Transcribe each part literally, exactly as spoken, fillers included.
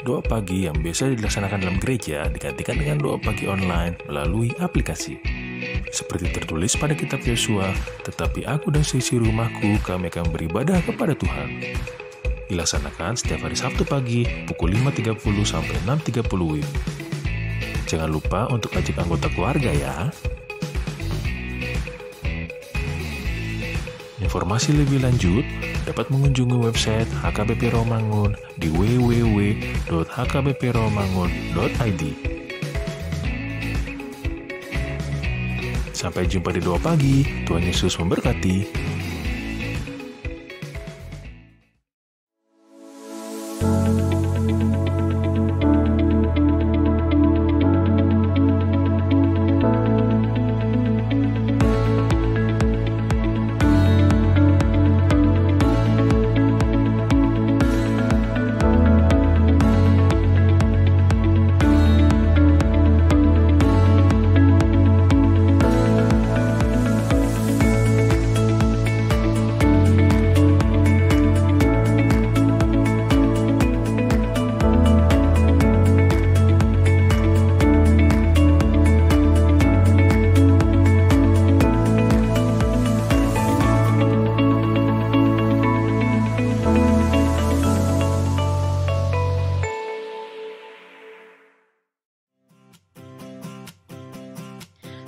Doa pagi yang biasa dilaksanakan dalam gereja digantikan dengan doa pagi online melalui aplikasi. Seperti tertulis pada kitab Yosua, "Tetapi aku dan seisi rumahku, kami akan beribadah kepada Tuhan." Dilaksanakan setiap hari Sabtu pagi pukul lima tiga puluh sampai enam tiga puluh W I B. Jangan lupa untuk ajak anggota keluarga ya. Informasi lebih lanjut dapat mengunjungi website H K B P Rawamangun di w w w dot h k b p rawamangun dot i d. Sampai jumpa di doa pagi. Tuhan Yesus memberkati.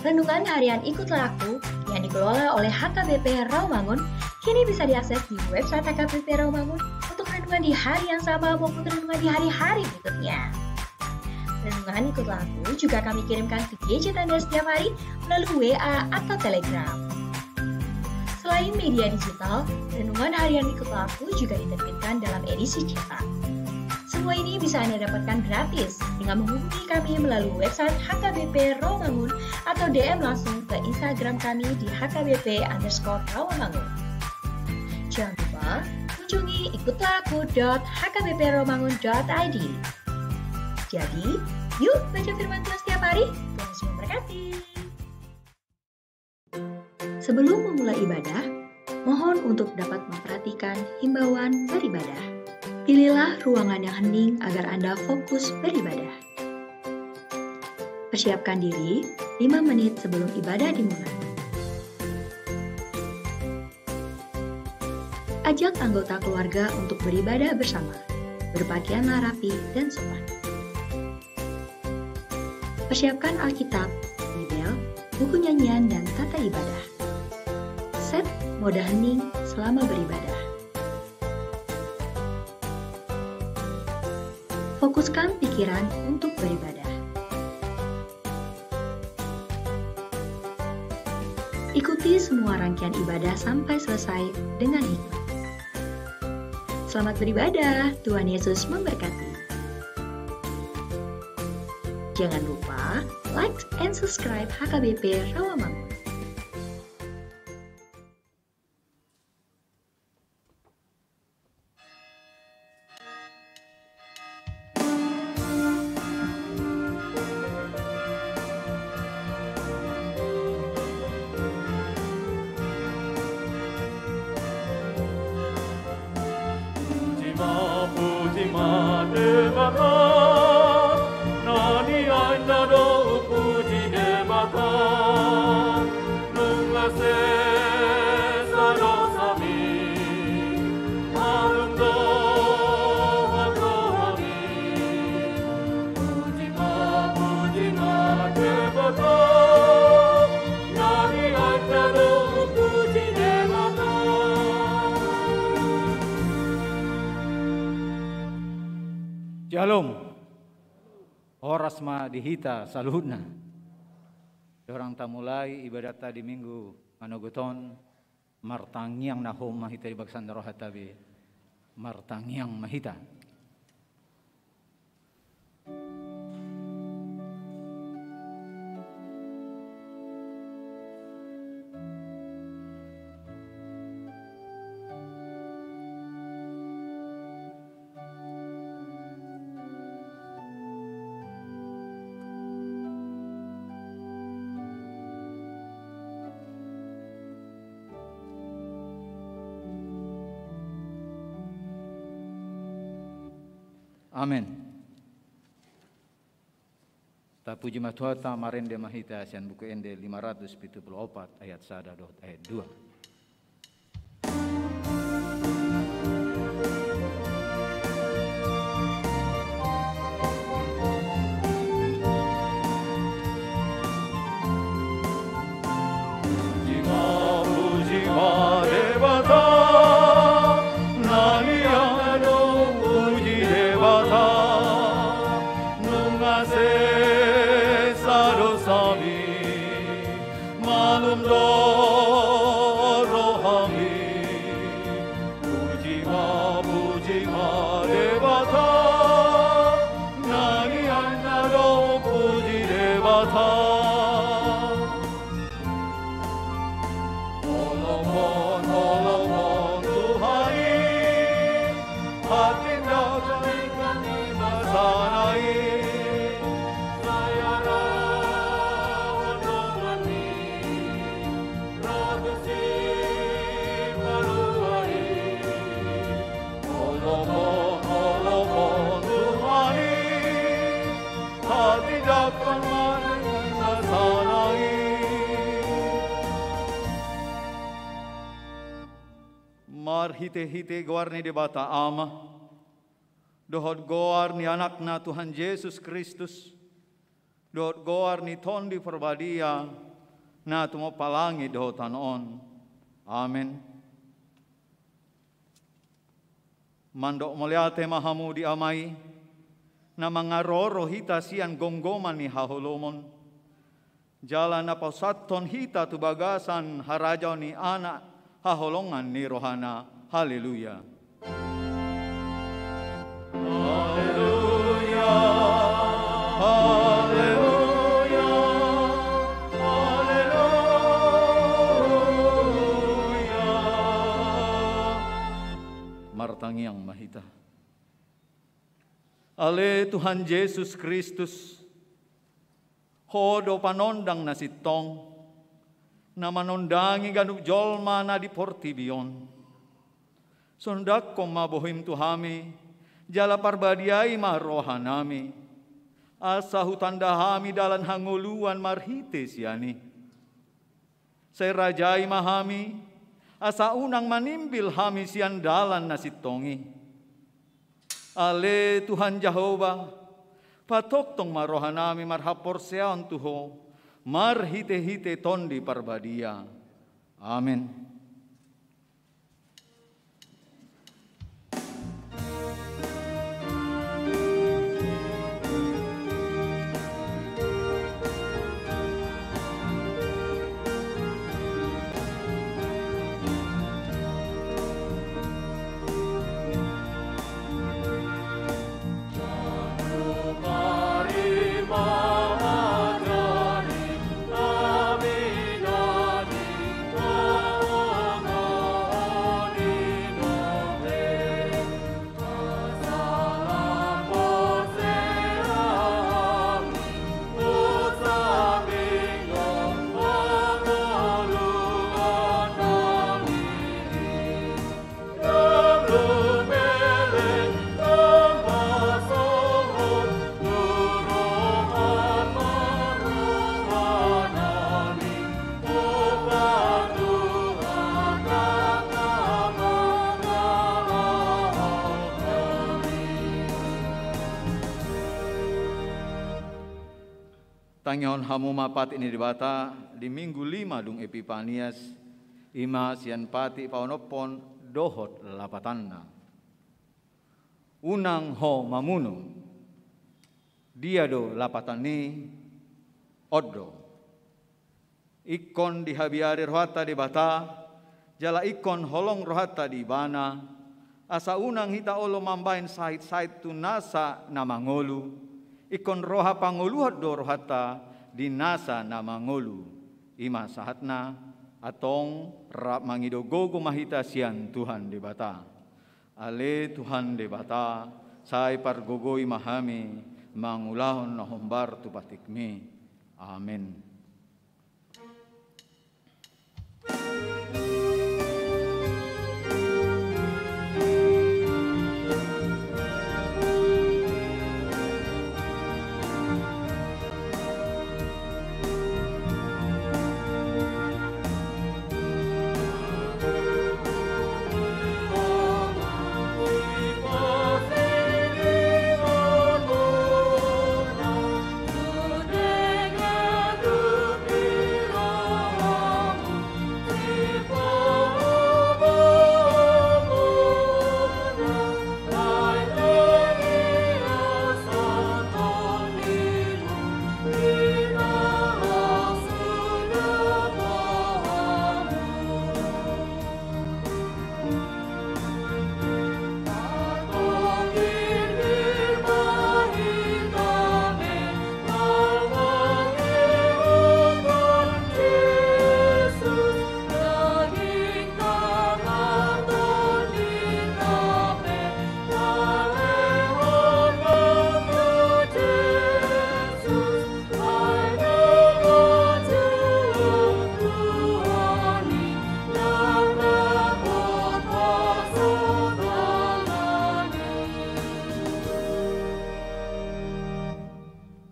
Renungan Harian Ikutlah Aku yang dikelola oleh H K B P Rawamangun kini bisa diakses di website H K B P Rawamangun untuk renungan di hari yang sama maupun renungan di hari-hari berikutnya. Renungan Ikutlah Aku juga kami kirimkan ke gadget Anda setiap hari melalui W A atau Telegram. Selain media digital, Renungan Harian Ikutlah Aku juga diterbitkan dalam edisi cetak. Semua ini bisa Anda dapatkan gratis dengan menghubungi kami melalui website H K B P Rawamangun atau D M langsung ke Instagram kami di H K B P underscore Rawamangun. Jangan lupa kunjungi ikutlah aku dot h k b p rawamangun dot i d. Jadi, yuk baca firman Tuhan setiap hari. Tuhan Yesus memberkati. Sebelum memulai ibadah, mohon untuk dapat memperhatikan himbauan beribadah. Pilihlah ruangan yang hening agar Anda fokus beribadah. Persiapkan diri lima menit sebelum ibadah dimulai. Ajak anggota keluarga untuk beribadah bersama. Berpakaianlah rapi dan sopan. Persiapkan Alkitab, Bibel, buku nyanyian, dan tata ibadah. Set mode hening selama beribadah. Fokuskan pikiran untuk beribadah. Ikuti semua rangkaian ibadah sampai selesai dengan hikmat. Selamat beribadah, Tuhan Yesus memberkati. Jangan lupa like and subscribe H K B P Rawamangun. Puji ma, puji ma Debata, na niainna do puji Debata. Nunga sesa dosami, malum dohot rohami. Puji ma, puji ma Debata, na niainna do puji Debata. Shalom. Horas ma di hita saluhutna. Dorang tamulai ibadatta di Minggu manogot on, martangiang na hohom ma hita di bagasan rohanta be. Martangiang ma hita. Amen. Tapuji ma Tuhanta, marende ma hita sian Buku Ende lima ratus pitu pulu opat ayat sada dohot ayat dua. Puji ma, puji ma Debata, na nian do puji Debata, nunga sesa dosami, malum do rohami. Puji ma, puji ma Debata, na nian do puji Debata. Holongon, holongon Tuhan i, hatindakan i, hatindakan i, basana i, sai ara holongon ni raja sipalua i. Holongon, holongon Tuhan i, hatindakan ma i, basana i. Marhitehite goar ni Debata Ama, dohot goar ni Anakna Tuhan Jesus Kristus, dohot goar ni Tondi Parbadia, na tumompa langit dohot tano on. Amen. Mandok mauliate ma hamu di Ama i, na mangaroro hita sian gomgoman ni haholomon, jala na pasahathon hita tu bagasan harajaon ni Anak haholongan ni rohana. Haleluya. Haleluya, haleluya, haleluya. Martangiang ma hita. Ale Tuhan Jesus Kristus, Ho do panondang na sintong, na manondangi ganup jolma na di portibi on. Sondanghon ma bohim tu hami, jala parbadiai ma rohanami, asa hutanda hami dalan hangoluan marhite sian i. Sai rajai ma hami, asa unang manimbil hami sian dalan na sintong i. Ale Tuhan Jahowa, patongtong ma rohanami marhaporseaon tu Ho, marhitehite Tondi Parbadia. Amen. Tangihon hamu ma patik ni Debata di Minggu lima dung Epipanias, i ma sian patik paonomhon dohot lapatanna. Unang ho mamunu. Dia do lapatan i? On do. Ingkon dihabiari rohanta Debata, jala ingkon holong rohanta di Ibana, asa unang hita olo mambahen sahit-sahit tu nasa na mangolu, ingkon roha pangoluhon do rohanta di nasa na mangolu. I ma sahatna, antong rap mangido gogo ma hita sian Tuhan Debata. Ale Tuhan Debata, sai pargogoi ma hami mangulahon na hombar tu patikmi. Amen.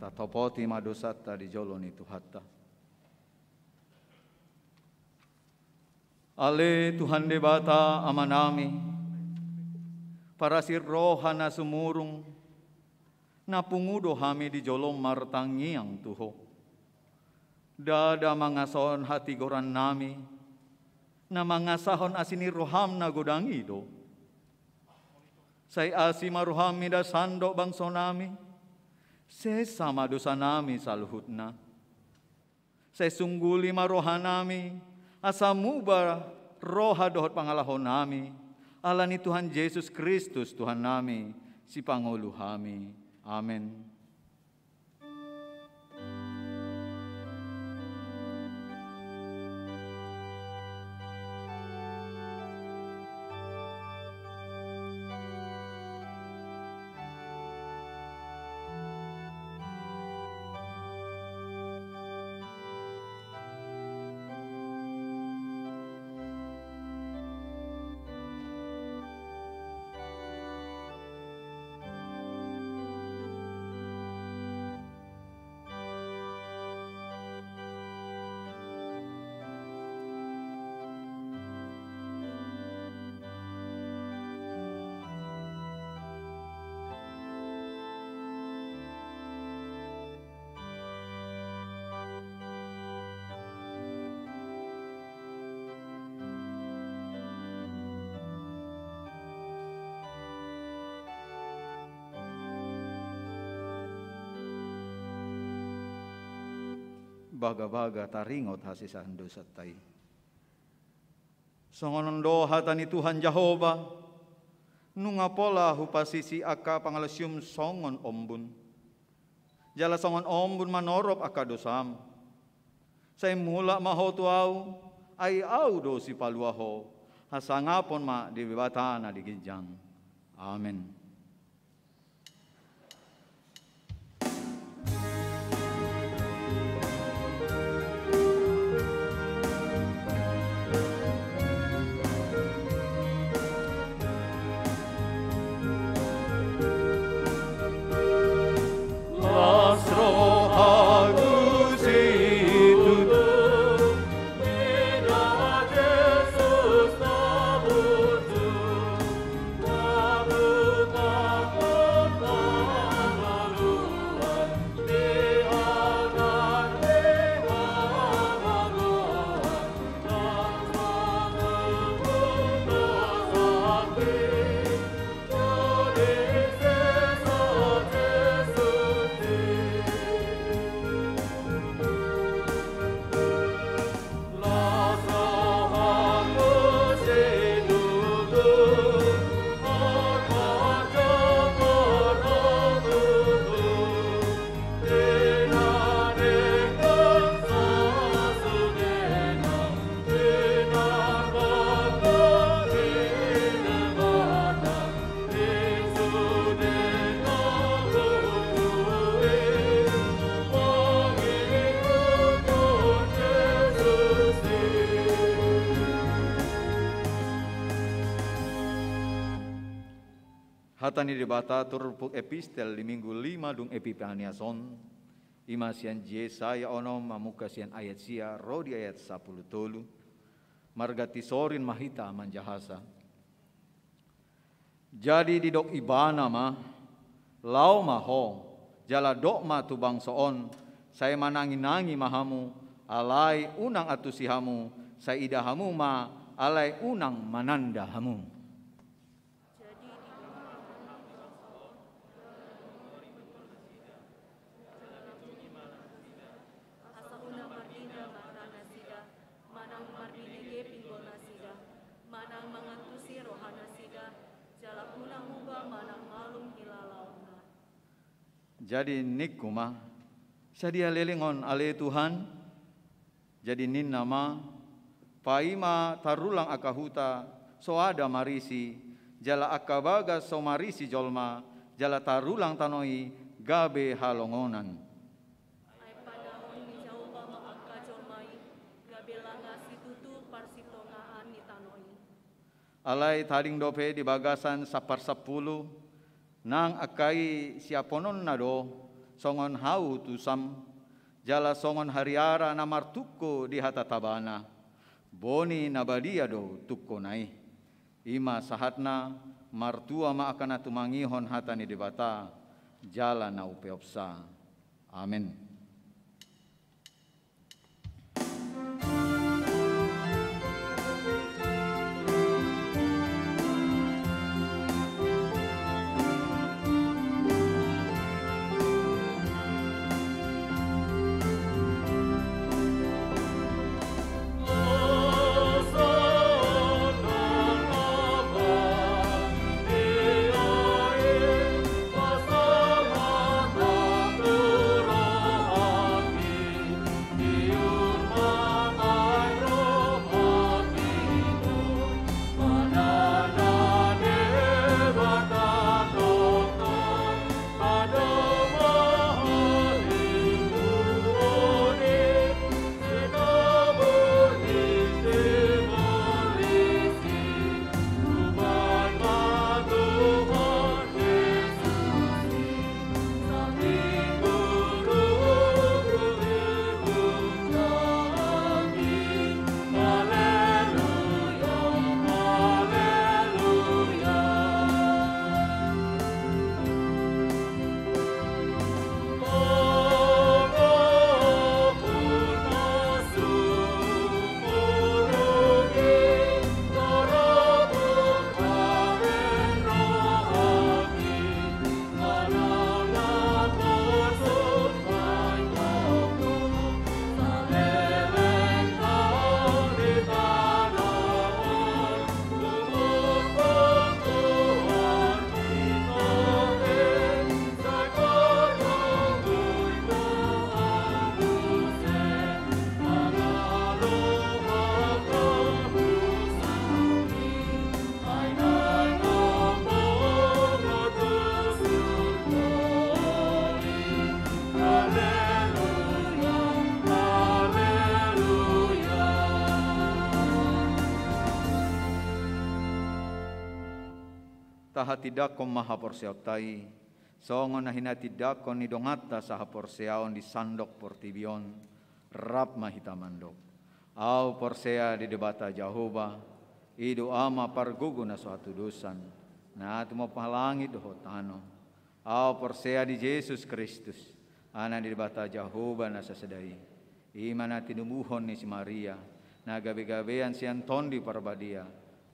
Tatopoti ma dosanta di jolo ni Tuhanta. Ale Tuhan Debata Amanami, parasi roha na sumurung, na pungu do hami di jolom martangiang tu Ho. Ndada mangasahon hatigorannami, na mangasahon asi ni roham na godang i do. Sai asi ma roham mida sandok bangsonami, sesa ma dosanami saluhutna. Sai sungguli ma rohanami, asa muba roha dohot pangalahonami, ala ni Tuhan Jesus Kristus Tuhannami, Sipangolu hami. Amen. Bagabaga taringot hasesaan dosanta i. Songon on do hata ni Tuhan Jahowa, nunga pola hupasisi angka pangalosium songon ombun, jala songon ombun manorop angka dosam. Sai mulak ma ho tu Ahu, ai Ahu do Sipalua ho, hasangapon ma di Debata na di ginjang. Amen. Las rohaku situtu. Hata ni Debata turpuk epistel di Minggu lima dung Epipanias on, i ma sian Jesaya onom mamungka sian ayat sia ro di ayat sampulu tolu, marganti sorin ma hita manjahasa. Jadi didok Ibana ma, laho ma ho, jala dok ma tu bangso on, sai mananginangi ma hamu, alai unang antusi hamu, sai ida hamu ma, alai unang mananda hamu. Jadi di asa unang mardinda mata nasida, manang marbinege pinggol nasida, manang mangantusi roha nasida, jala unang muba manang malum hilalaonna. Jadi ningku ma, sadia leleng on ale Tuhan? Jadi ninna ma, paima tarulang angka huta, soada marisi, jala angka bagas so marisi jolma, jala tarulang tano i gabe halongonan. Ai panahon ni Jahowa ma angka jolma i, gabe langa situtu parsitongaan ni tano i. Alai tading dope di bagasan saparsampulu, nang angka i siapononna do, songon hau utusan, jala songon hariara na martungko di hata tabana, boni na badia do tungkona i. I ma sahatna. Martua ma angka na tumangihon hata ni Debata jala na upeopsa. Amen. Tahatindangkon ma haporseaonta i, songon na hinatindangkon ni donganta sahaporseaon di sandok portibi on. Rap ma hita mandok. Ahu porsea di Debata Jahowa, i do Ama pargogo na so hatudosan, na tumompa langit dohot tano. Ahu porsea di Jesus Kristus, Anak ni Debata Jahowa na sasada i. I ma na tinubuhon ni si Maria, na gabegabean sian Tondi Parbadia,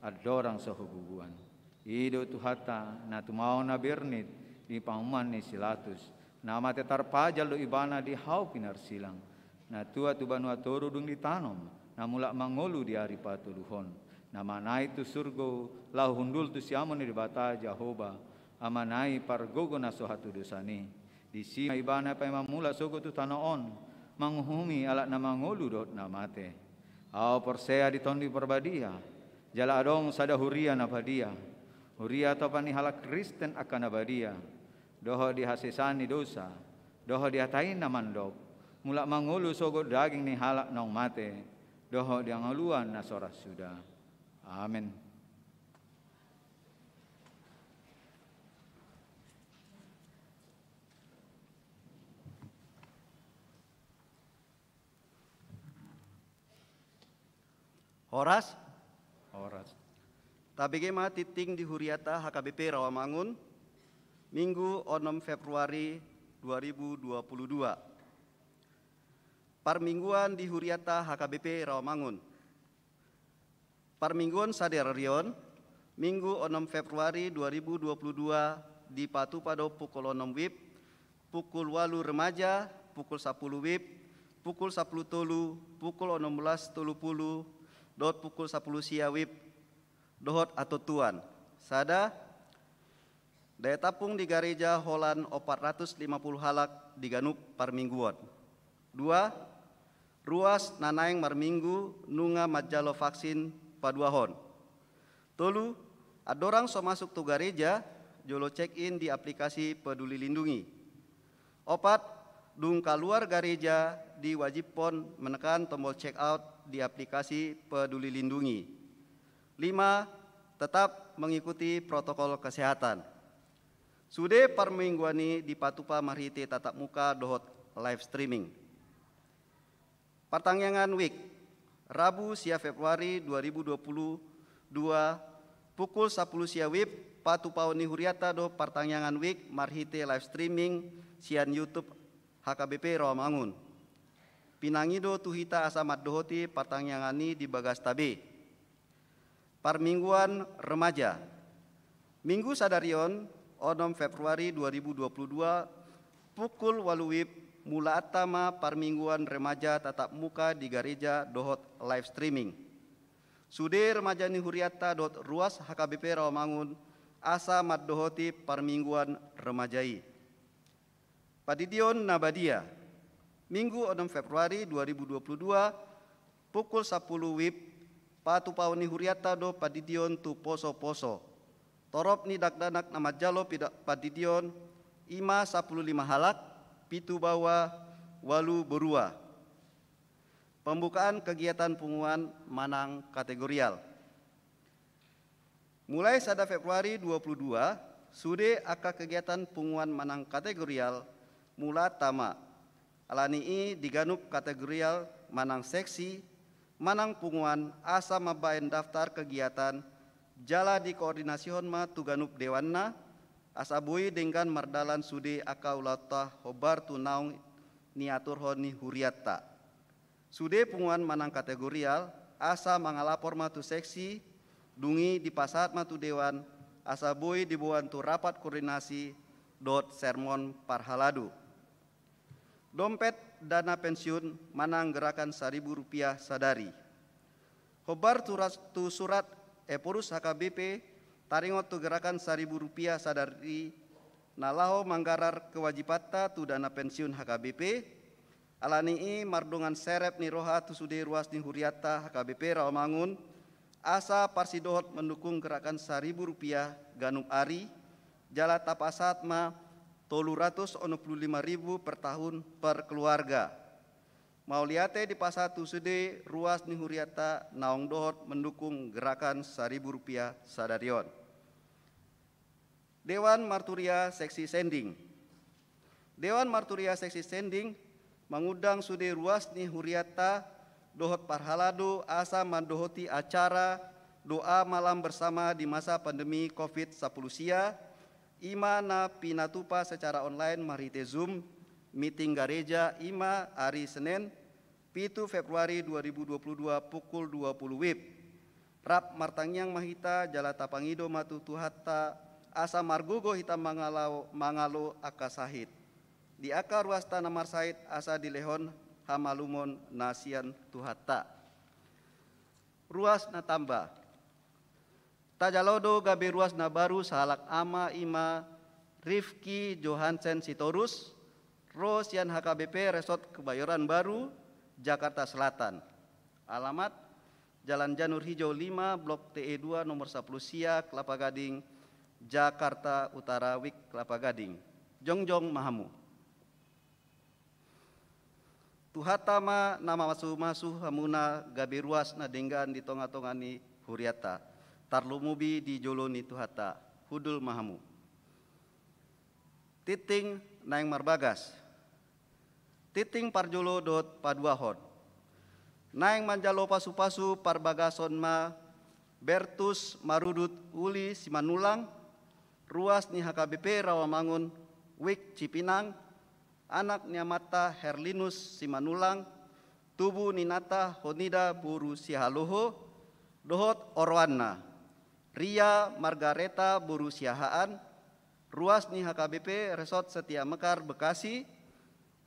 andorang so hububuan. I do Tuhanta, na tumaon na bernit di panuan ni si Latus, na mate tarpajal do Ibana di hau pinarsilang, na tua tu banua toru dung ditanom, na mulak mangolu di ari patoluhon, na manaek tu surgo laho hundul tu siamun ni Debata Jahowa, Amana i pargogo na so hatudosan i. Disi ma Ibana paima mulak sogot tu tano on, manguhumi halak na mangolu dohot na mate. Ahu porsea di Tondi Parbadia, jala adong sada huria na badia, huria atopan ni halak Kristen angka na badia, dohot di hasesaan ni dosa, dohot di hata i na mandok, mulak mangolu sogot daging ni halak naung mate, dohot di hangoluan na so ra suda. Amen. Horas? Horas. Tabege ma tingting di huriata H K B P Rawamangun, Minggu onom Februari dua ribu dua puluh dua. Parmingguan di huriata H K B P Rawamangun. Parmingguon sadari on, Minggu onom Februari dua ribu dua puluh dua, dipatupa do pukul onom wib, pukul ualu remaja, pukul sapuluh wib, pukul sapuluh tolu, pukul onom belas tolu pulu, dohot pukul sapuluh sia wib, dohot hatontuan. Sada, daya tampung di gareja holan opat ratus lima puluh halak di ganup parmingguon. Dua, ruas na naeng marminggu nunga manjalo vaksin paduahon. Tolu, andorang so masuk tu gareja, jolo check in di aplikasi Peduli Lindungi. Opat, dung kaluar gareja diwajibhon menekan tombol check out di aplikasi Peduli Lindungi. Lima, tetap mengikuti protokol kesehatan. Sude parmingguan i dipatupa marhite tatap muka dohot live streaming. Partangiangan WIC, Rabu sia Februari dua ribu dua puluh dua, pukul sapuluh sia WIB, patupaon ni hurianta do partangiangan WIC marhite live streaming sian YouTube HKBP Rawamangun. Pinangido tu hita asa mandohoti partangiangan i di bagasta be. Parmingguan Remaja. Minggu sadari on, onom Februari dua ribu dua puluh dua, pukul walu WIB, mulaanta ma parmingguan remaja tatap muka di gareja dohot live streaming. Sude remaja ni hurianta dohot ruas HKBP Rawamangun asa mandohoti parmingguan remaja i. Pandidion na badia. Minggu onom Februari dua ribu dua puluh dua, pukul sapuluh WIB, patupaon ni hurianta do pandidion tu poso-poso. Torop ni dakdanak na manjalo pida-, pandidion, i ma sapuluh lima halak, pitu baoa, walu borua. Pembukaan kegiatan punguan manang kategorial. Mulai sada Februari dua puluh dua, sude angka kegiatan punguan manang kategorial mulaanta ma. Alani i di ganup kategorial manang seksi, manang punguan asa mambaen daftar kegiatan, jala dikoordinasihon ma tu ganup dewanna, asa boi denggan mardalan sude angka ulaonta hombar tu naung niaturhon ni hurianta. Sude punguan manang kategorial, asa mangalapor ma tu seksi, dung i dipasahat ma tu dewan, asa boi diboan tu rapat koordinasi dohot sermon parhalado. Dompet dana pensiun manang gerakan saribu rupiah sadari. Hombar tu ras-, tu surat Ephorus HKBP, taringot tu gerakan saribu rupiah sadari na laho manggarar kewajibanta tu dana pensiun HKBP, alani i mardongan serep ni roha tu sude ruas ni hurianta HKBP Rawamangun, asa parsidohot mendukung gerakan saribu rupiah ganup ari, jala tapasahat ma tolu ratus onom puluh lima ribu per tahun per keluarga. Mauliate dipasahat tu sude ruas ni hurianta naung dohot mendukung gerakan saribu rupiah sadari on. Dewan Marturia Seksi Sending. Dewan Marturia Seksi Sending mangundang sude ruas ni hurianta dohot parhalado asa mandohoti acara doa malam bersama di masa pandemi covid sapuluh sia, i ma na pinatupa secara online marhite Zoom, meeting gareja, i ma ari Senen, pitu Februari dua ribu dua puluh dua pukul dua puluh WIB. Rap martangiang ma hita jala tapangido ma tu Tuhanta, asa margogo hita mangalo, mangalo angka sahit. Di angka ruasta na marsahit asa dilehon hamalumon na sian Tuhanta. Ruas na tamba. Tajalo do gabe ruas na baru sahalak ama, i ma Rifki Johansen Sitorus, ro sian HKBP Resort Kebayoran Baru, Jakarta Selatan. Alamat, Jalan Janur Hijau lima, Blok T E dua, nomor sapuluh sia, Kelapa Gading, Jakarta Utara, WIC Kelapa Gading. Jongjong ma hamu. Tuhanta ma na mamasumasu hamuna gabe ruas na denggan di tongatonga ni hurianta, tarlumobi di jolo ni Tuhanta. Hundul ma hamu. Tingting naeng marbagas. Tingting parjolo dohot paduahon. Naeng manjalo pasupasu parbagason ma Bertus Marudut Uli Simanullang, ruas ni HKBP Rawamangun, WIC Cipinang, anak ni amanta Herlinus Simanullang, tubu ni inanta Honida boru Sihaloho, dohot oroanna, Ria Margareta boru Siahaan, ruas ni HKBP Resort Setia Mekar Bekasi,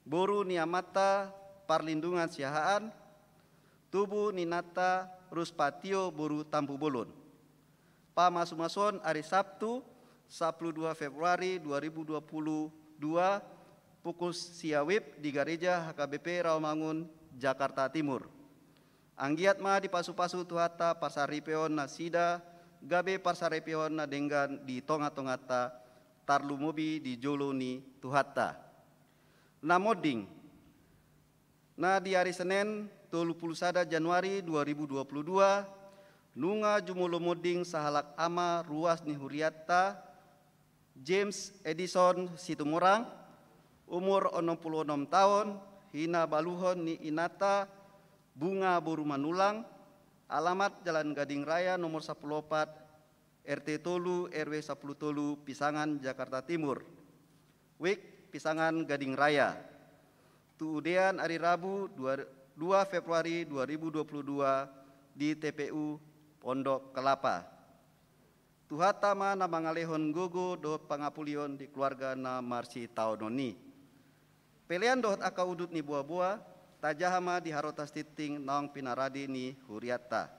boru ni amanta Parlindungan Siahaan, tubu ni inanta Ruspatio boru Tampubolon. Pamasumasuon ari Sabtu, sapuluh dua Februari dua ribu dua puluh dua, pukul sia WIB di Gareja HKBP Rawamangun, Jakarta Timur. Anggiat ma dipasupasu Tuhanta parsaripeon nasida, gabe parsaripeon na denggan di tongatonganta, tarlumobi di jolo ni Tuhanta. Na monding. Na di ari Senen, tolu puluh sada Januari dua ribu dua puluh dua, nunga jumolo monding sahalak ama ruas ni hurianta, James Edison Situmorang, umur onom pulu onom taon, hinabaluhon ni inanta Bunga boru Manulang, alamat Jalan Gading Raya nomor sampulu opat, R T tolu, R W sampulu tolu, Pisangan, Jakarta Timur. Wijk, Pisangan Gading Raya. Tuudean ari Rabu, dua, dua Februari dua ribu dua puluh dua, di T P U Pondok Kelapa. Tuhanta ma na mangalehon gogo dohot pangapulion di keluarga na marsitaonon i. Pelean dohot angka udut ni boaboa, tajaha ma di harotas tingting naung pinarade ni hurianta.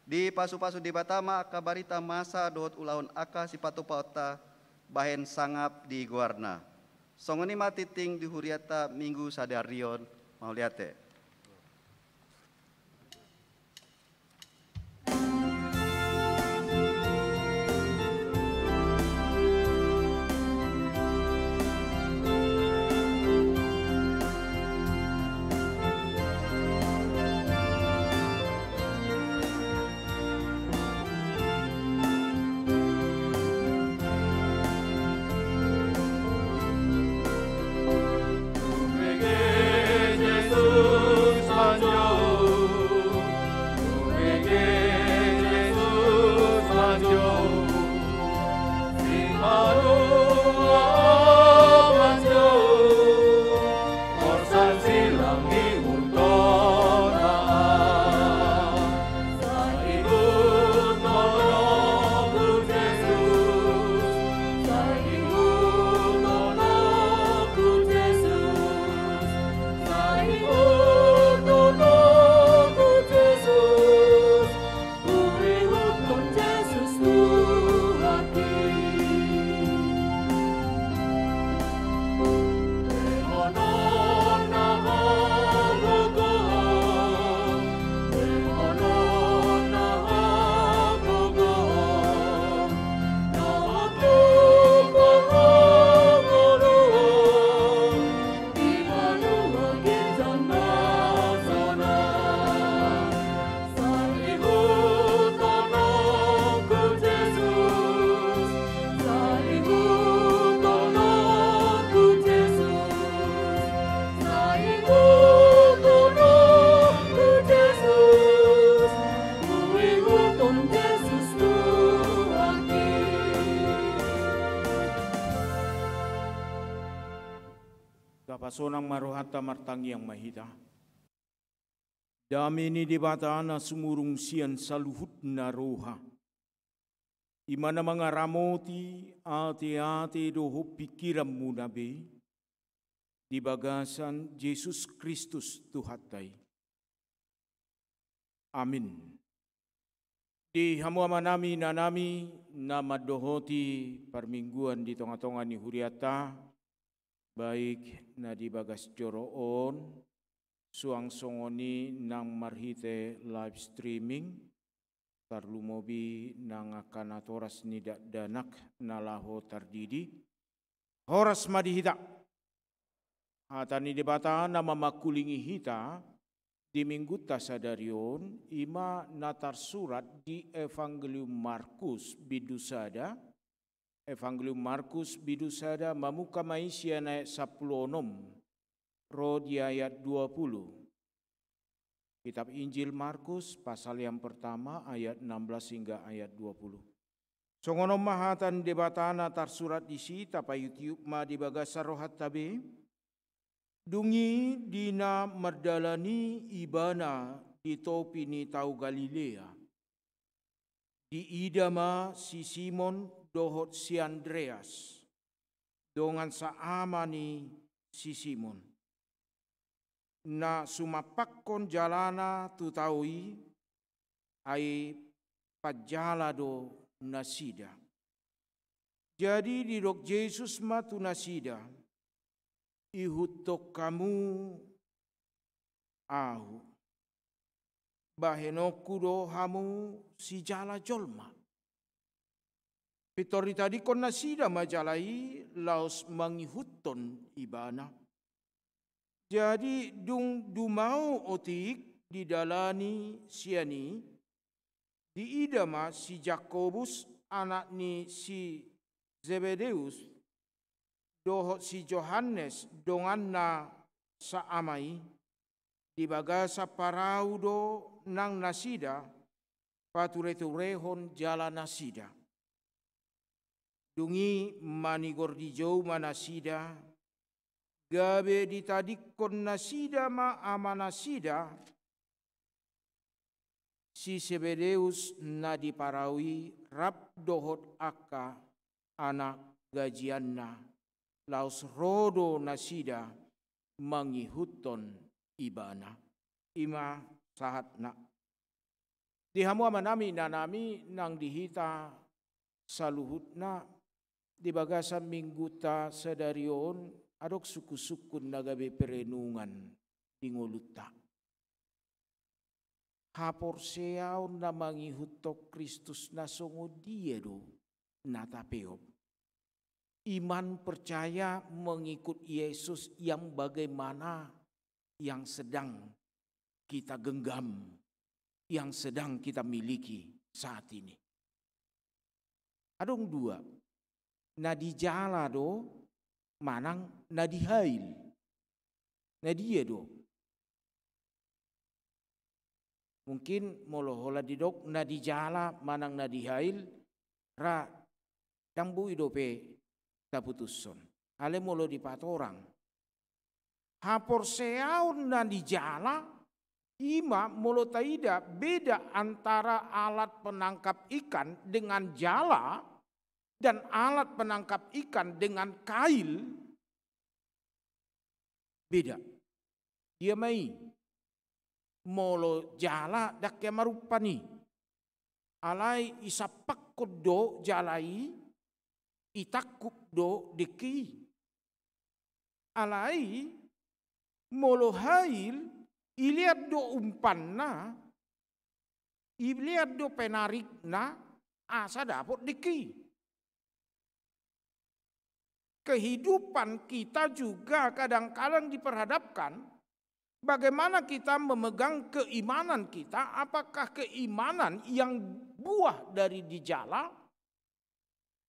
Dipasupasu Debata ma angka barita masa dohot ulahon angka sipatupaonta bahen sangap di goarna. Songon i ma tingting di hurianta Minggu sadari on, mauliate. Tapasonang ma rohanta, martangiang ma hita. Dame ni Debata na sumurung sian saluhutna roha, i ma na mangaramoti ateate dohot pingkiranmuna be, di bagasan Jesus Kristus Tuhanta i. Amin. Di hamu amanami, inanami, na mandohoti parmingguan di tongatonga ni hurianta, baik na di bagas joro on, suang songon i nang marhite live streaming, tarlumobi nang angka natoras ni dakdanak na laho tardidi. Horas ma di hita. Hata ni Debata na mamangkulingi hita di minggunta sadari on, i ma na tarsurat di Evangelium Markus bindu sada, Evangelium Markus bindu sada, mamungka ma i sian ayat sampulu onom ro di ayat dua puluh. Kitab Injil Markus, pasal yang pertama, ayat enam belas hingga ayat dua puluh. Songon on ma hata ni Debata na tarsurat disi, tapaihuthihut ma di bagasan rohanta be. Dung i di na mardalan i ibana di topi ni Tao Galilea, diida ma si Simon dohot si Andreas, dongan saama ni si Simon, na sumampakkon jalana tu tao i, ai panjala do nasida. Jadi didok Jesus ma tu nasida: Ihuthon hamu Ahu, bahenonku do hamu sijala jolma. Pintor ditadingkon nasida ma jala i laos mangihuthon Ibana. Jadi dung dumao otik didalani sian i, diida ma si Jakobus, anak ni si Zebedeus dohot si Johannes donganna saama i, di bagasan parau do nang nasida patureturehon jala nasida. Dung i manigor dijou ma nasida, gabe ditadingkon nasida ma amanasida, si Zebedeus na di parau i rap dohot angka anak gajianna, laos ro do nasida mangihuthon ibana. I ma sahatna. Di hamu amanami, inanami, nang di hita saluhutna, di bagasan mingguta sadari on, adong sungkunsungkun na gabe perenungan di ngolunta. Haporseaon na mangihuthon Kristus na songon dia do na tapeop? Iman percaya mengikut Yesus yang bagaimana yang sedang kita genggam, yang sedang kita miliki saat ini? Adong dua, na di jala do manang na di hail. Na dia do? Mungkin molo holan didok na di jala manang na di hail, ra ndang boi dope taputushon. Alai molo dipatorang, haporseaon na di jala, i ma molo taida beda antara alat penangkap ikan dengan jala dan alat penangkap ikan dengan kail, beda. Dia ma i? Molo jala ndang hea marumpan i. Alai isampakkon do jala i, itangkup do dengke i. Alai molo hail, ilean do umpanna, ilean do penarikna, asa dapot dengke i. Kehidupan kita juga kadang-kadang diperhadapkan, bagaimana kita memegang keimanan kita, apakah keimanan yang buah dari di jala,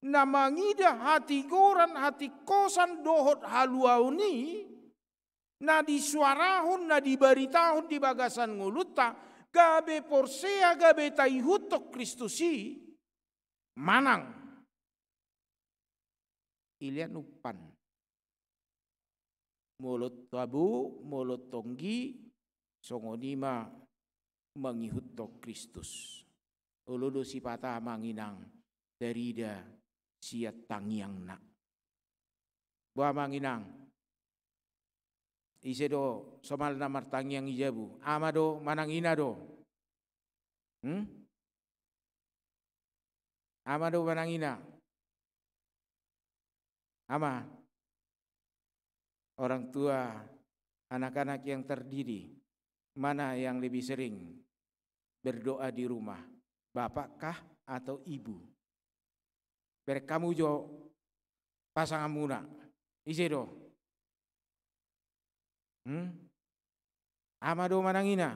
na mangida hatigoran, hatingkosan dohot haluaon i, na disuarahon, na dibaritahon di bagasan ngolunta, gabe porsea, gabe taihuthon Kristus i, manang ilean umpan. Molo tabo, molo tonggi, songon i ma mangihuthon Kristus. Olo do sipata amang inang, tarida sian tangiangna. Boha amang inang? Ise do somalna martangiang di jabu? Ama do manang ina do? Hmm? Ama do manang ina? Ama, orang tua, anak-anak yang terdidik, mana yang lebih sering berdoa di rumah? Bapak kah atau ibu? Bereng hamu jo pasanganmuna. Ise do? Hmm? Ama do manang ina?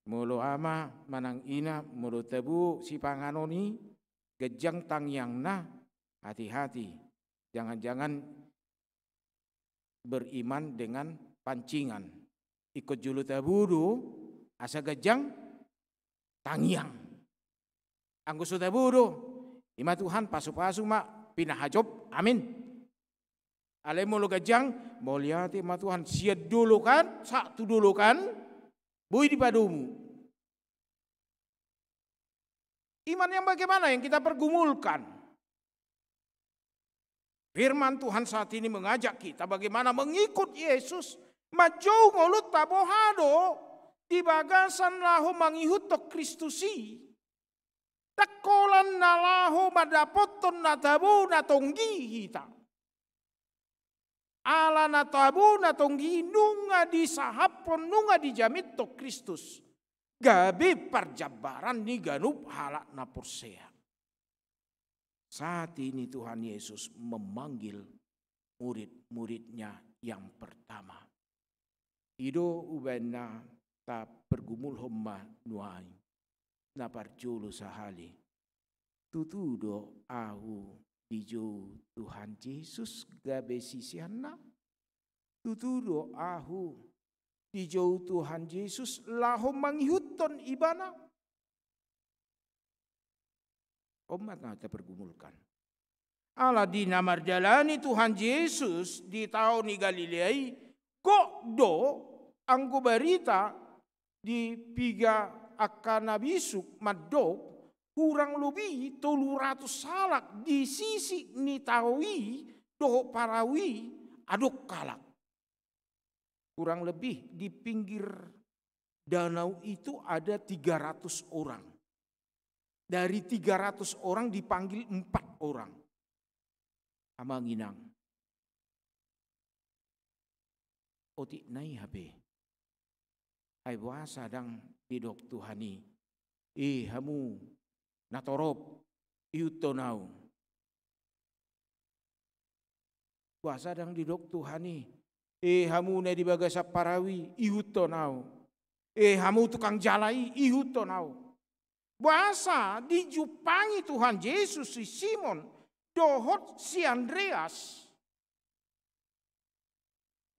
Molo ama manang ina, molo tabo sipanganon i, ganjang tangiangna, hati-hati. Jangan-jangan beriman dengan pancingan. Ingkon jolo tabo do, asa ganjang tangiang. Anggo so tabo do, i ma Tuhan, pasu-pasu ma pinahajob. Amin. Alai molo ganjang, mauliate ma Tuhan, sian dolok an sahat tu dolok an, boi dipadomu. Iman yang bagaimana yang kita pergumulkan? Firman Tuhan saat ini mengajak kita bagaimana mengikut Yesus, manjou ngolunta, boha do di bagasan laho mangihuthon Kristus i. Ndang holan na laho mandapothon na tabo na tonggi hita. Ala na tabo na tonggi nunga disahaphon, nunga dijaminhon Kristus, gabe parjambaran ni ganup halak na porsea. Saat ini Tuhan Yesus memanggil murid-muridnya yang pertama. I do umbahen na tapargumulhon ma nuaeng. Na parjolo sahali, Tutu do ahu dijou Tuhan Jesus gabe siseanna? Tutu do ahu dijou Tuhan Jesus laho mangihuthon Ibana? On ma na tapargumulkan. Ala di na mardalani Tuhan Jesus di tao ni Galilea i, gok do anggo barita di piga angka na bisuk mandok, hurang lobi tolu ratus halak di sisik ni tao i dohot parau i adong halak. Kurang lebih di pinggir danau itu ada tiga ratus orang. Dari tiga ratus orang dipanggil empat orang. Amang inang, otik na i hape. Ai boasa ndang didok Tuhan i, "Eh, hamu na torop, ihuthon ahu"? Boasa ndang didok Tuhan i, "Eh, hamu na di bagasan parau i, ihuthon ahu. Eh, hamu tukang jala i, ihuthon ahu"? Boasa dijumpangi Tuhan Jesus si Simon dohot si Andreas?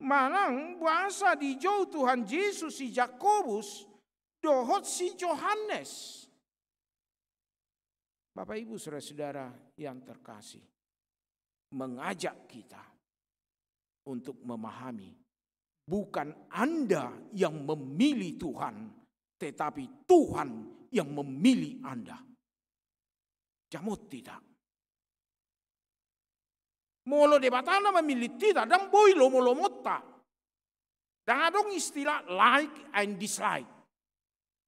Manang boasa dijou Tuhan Jesus si Jakobus dohot si Johannes? Bapak, Ibu, saudara-saudara yang terkasih, mengajak kita untuk memahami, bukan Anda yang memilih Tuhan, tetapi Tuhan yang memilih Anda. Jamot hita. Molo Debata na mamillit hita, ndang boi lomo-lomonta. Ndang adong istilah like and dislike.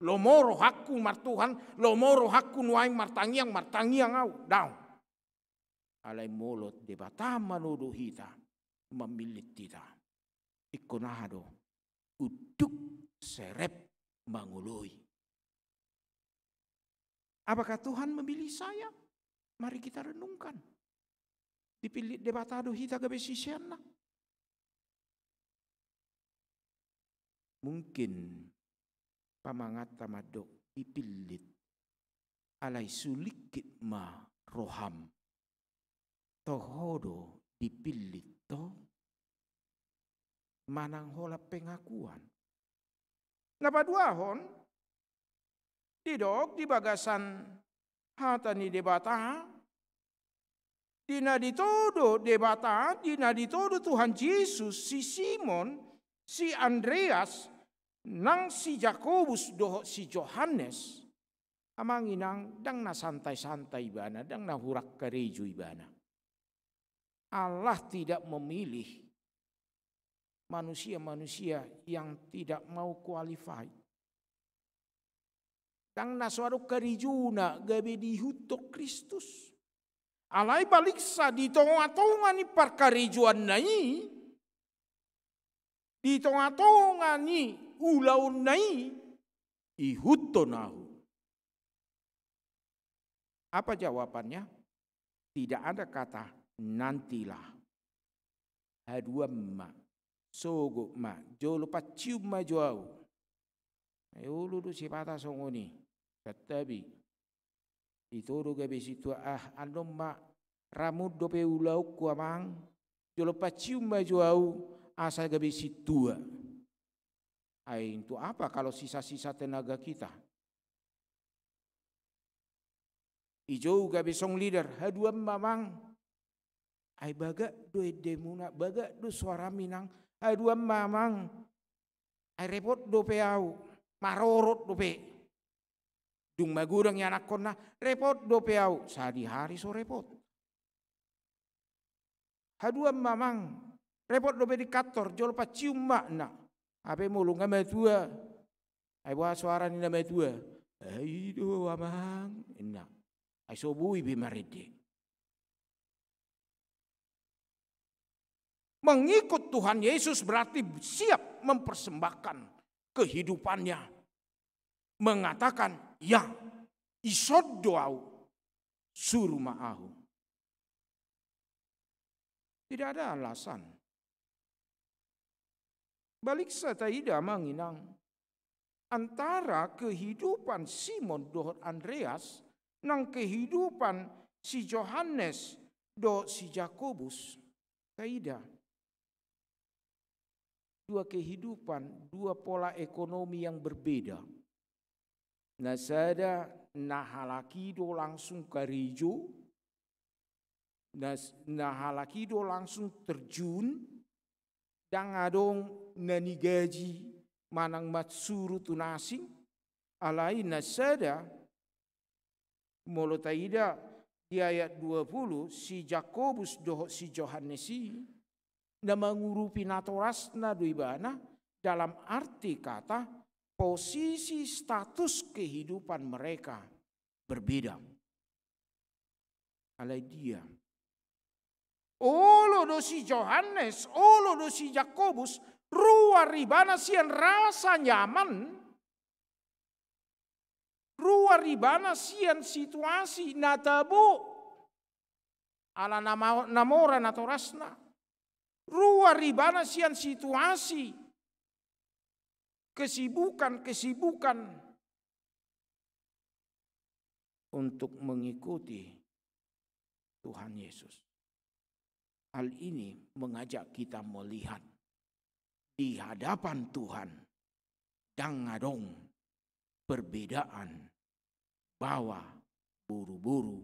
Lomo rohangku marTuhan, lomo rohangku nuaeng martangiang, martangiang ahu. Daong. Alai molo Debata manodo hita, mamillit hita, ingkon aha do? Unduk serep mangoloi. Apakah Tuhan memilih saya? Mari kita renungkan. Dipillit Debata do hita gabe siseanna? Mungkin pamanganta mandok dipillit, alai sulingkit ma roham. Toho do dipillit, to? Manang holan pengakuan? Na paduahon, didok di bagasan hata ni Debata, di na ditodo Debata, di na ditodo Tuhan Jesus si Simon, si Andreas, nang si Jakobus dohot si Johannes. Amang inang, ndang na santai-santai ibana, ndang na hurang karejo ibana. Allah tidak memilih manusia-manusia yang tidak mau qualified. Ndang na so adong karejona gabe diihuthon Kristus. Alai baliksa di tonga-tonga ni parkarejoanna i, di tonga-tonga ni ulaonna i, ihuthon ahu. Apa jawabannya? Tidak ada kata nantilah. Haduan ma, sogot ma, jolo pancium ma jo ahu. Ai olo do sipata songon i, santabi. Ito do gabe sintua, ah, annon ma, ramun dope ulaonku amang, jolo pancium ma jo ahu, asa gabe sintua. Ai untuk apa kalau sisa-sisa tenaga kita? Dijou gabe song leader, haduan ma amang. Ai bagak do endemuna, bagak do suaram inang, haduan ma amang. Ai repot dope ahu, marorot dope. Dung magodang ianakhonna, repot dope ahu, sadihari so repot. Haduan ma amang, repot dope di kantor, jolo pancium ma, ninna. Hape molo nga matua, ai boha suara ni na matua? Ai do amang, ninna. Ai so boi be marende. Mengikut Tuhan Yesus berarti siap mempersembahkan kehidupannya, mengatakan, "Ya, ison do ahu, suru ma ahu." Tidak ada alasan. Baliksa taida amang inang, antara kehidupan Simon dohot Andreas nang kehidupan si Johannes dohot si Jakobus. Taida. Dua kehidupan, dua pola ekonomi yang berbeda. Na sada na halak i do langsung karejo, na, na halak i do langsung terjun, ndang adong na nigaji manang mansuru tu na asing, alai na sada, molo taida di ayat dua puluh, si Jakobus dohot si Johannes i, na mangurupi natorasna do ibana, dalam arti kata posisi status kehidupan mereka berbeda. Alai dia. Olo do si Johannes, olo do si Jakobus, ruar ibana sian rasa nyaman, ruar ibana sian situasi na tabo, ala na ma-, na mora natorasna. Ruar ibana sian situasi kesibukan-kesibukan untuk mengikuti Tuhan Yesus. Hal ini mengajak kita melihat di hadapan Tuhan ndang adong perbedaan baoa, boruboru,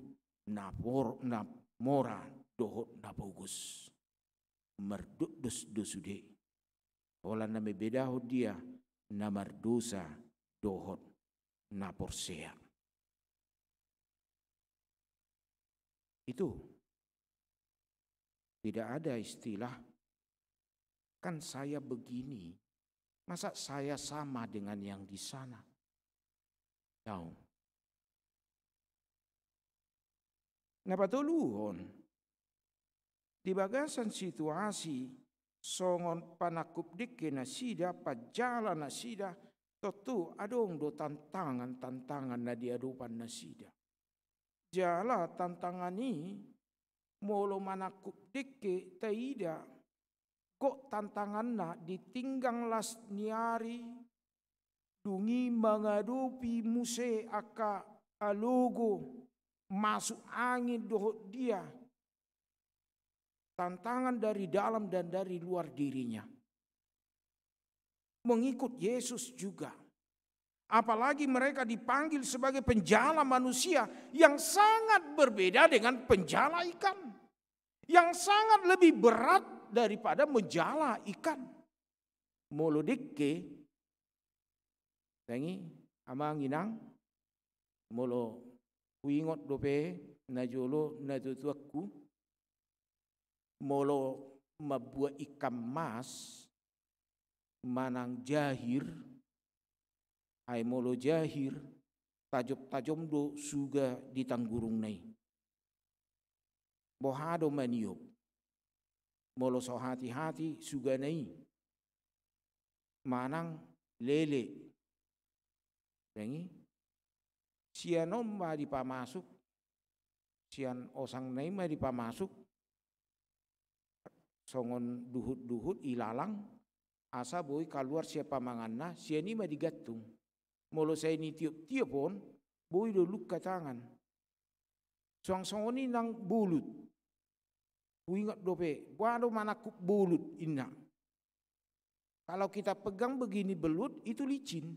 na por-, na mora dohot na pogos. Mardokdos do sude. Holan na membedahon dia na mardosa dohot na porsea. Itu. Tidak ada istilah, "Kan saya begini, masa saya sama dengan yang di sana?" Daong. Na patoluhon, di bagasan situasi songon panangkup dengke nasida, panjala nasida, tontu adong do tantangan-tantangan na di adopan nasida. Jala tantangan i, molo manangkup dengke taida, gok tantanganna di tinggang las ni ari, dung i mangadopi muse angka alogo, masuk angin dohot dia. Tantangan dari dalam dan dari luar dirinya. Mengikut Yesus juga. Apalagi mereka dipanggil sebagai penjala manusia yang sangat berbeda dengan penjala ikan. Yang sangat lebih berat daripada menjala ikan. Molo dengke, tangi, amang inang, molo huingot dope najolo natuatuangku, molo mambuat ikan mas, manang jahir, ai molo jahir, tajom-tajom do suga di tanggurungna i. Boha do maniop? Molo so hati-hati sugana i. Manang lele. Sian on ma dipamasuk, sian osangna i ma dipamasuk, songon duhut-duhut ilalang, asa boi kaluar sian pamanganna, sian i ma digantung. Molo sai nitiop-tiop on, boi do lungka tangan. Suang songon i nang bolut. Huingot dope, boha do manangkup bolut, inna. Kalau kita pegang begini belut, itu licin.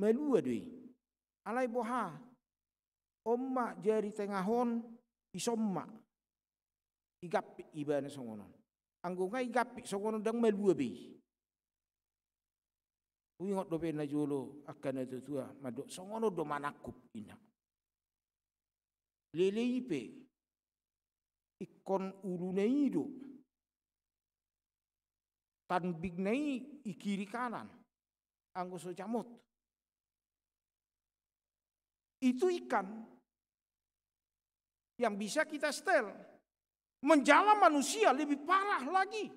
Malua do i. Alai boha? On ma jari tengah on, ison ma. Igampit ibana songon on. Anggo nga igampit songon on, ndang malua be i. Huingot dope najolo angka natuatua mandok songon on do manangkup, inna. Lele i pe, ingkon uluna i do. Tambingna i, i kiri kanan. Anggo so jamot. Itu ikan yang bisa kita setel. Menjala manusia lebih parah lagi.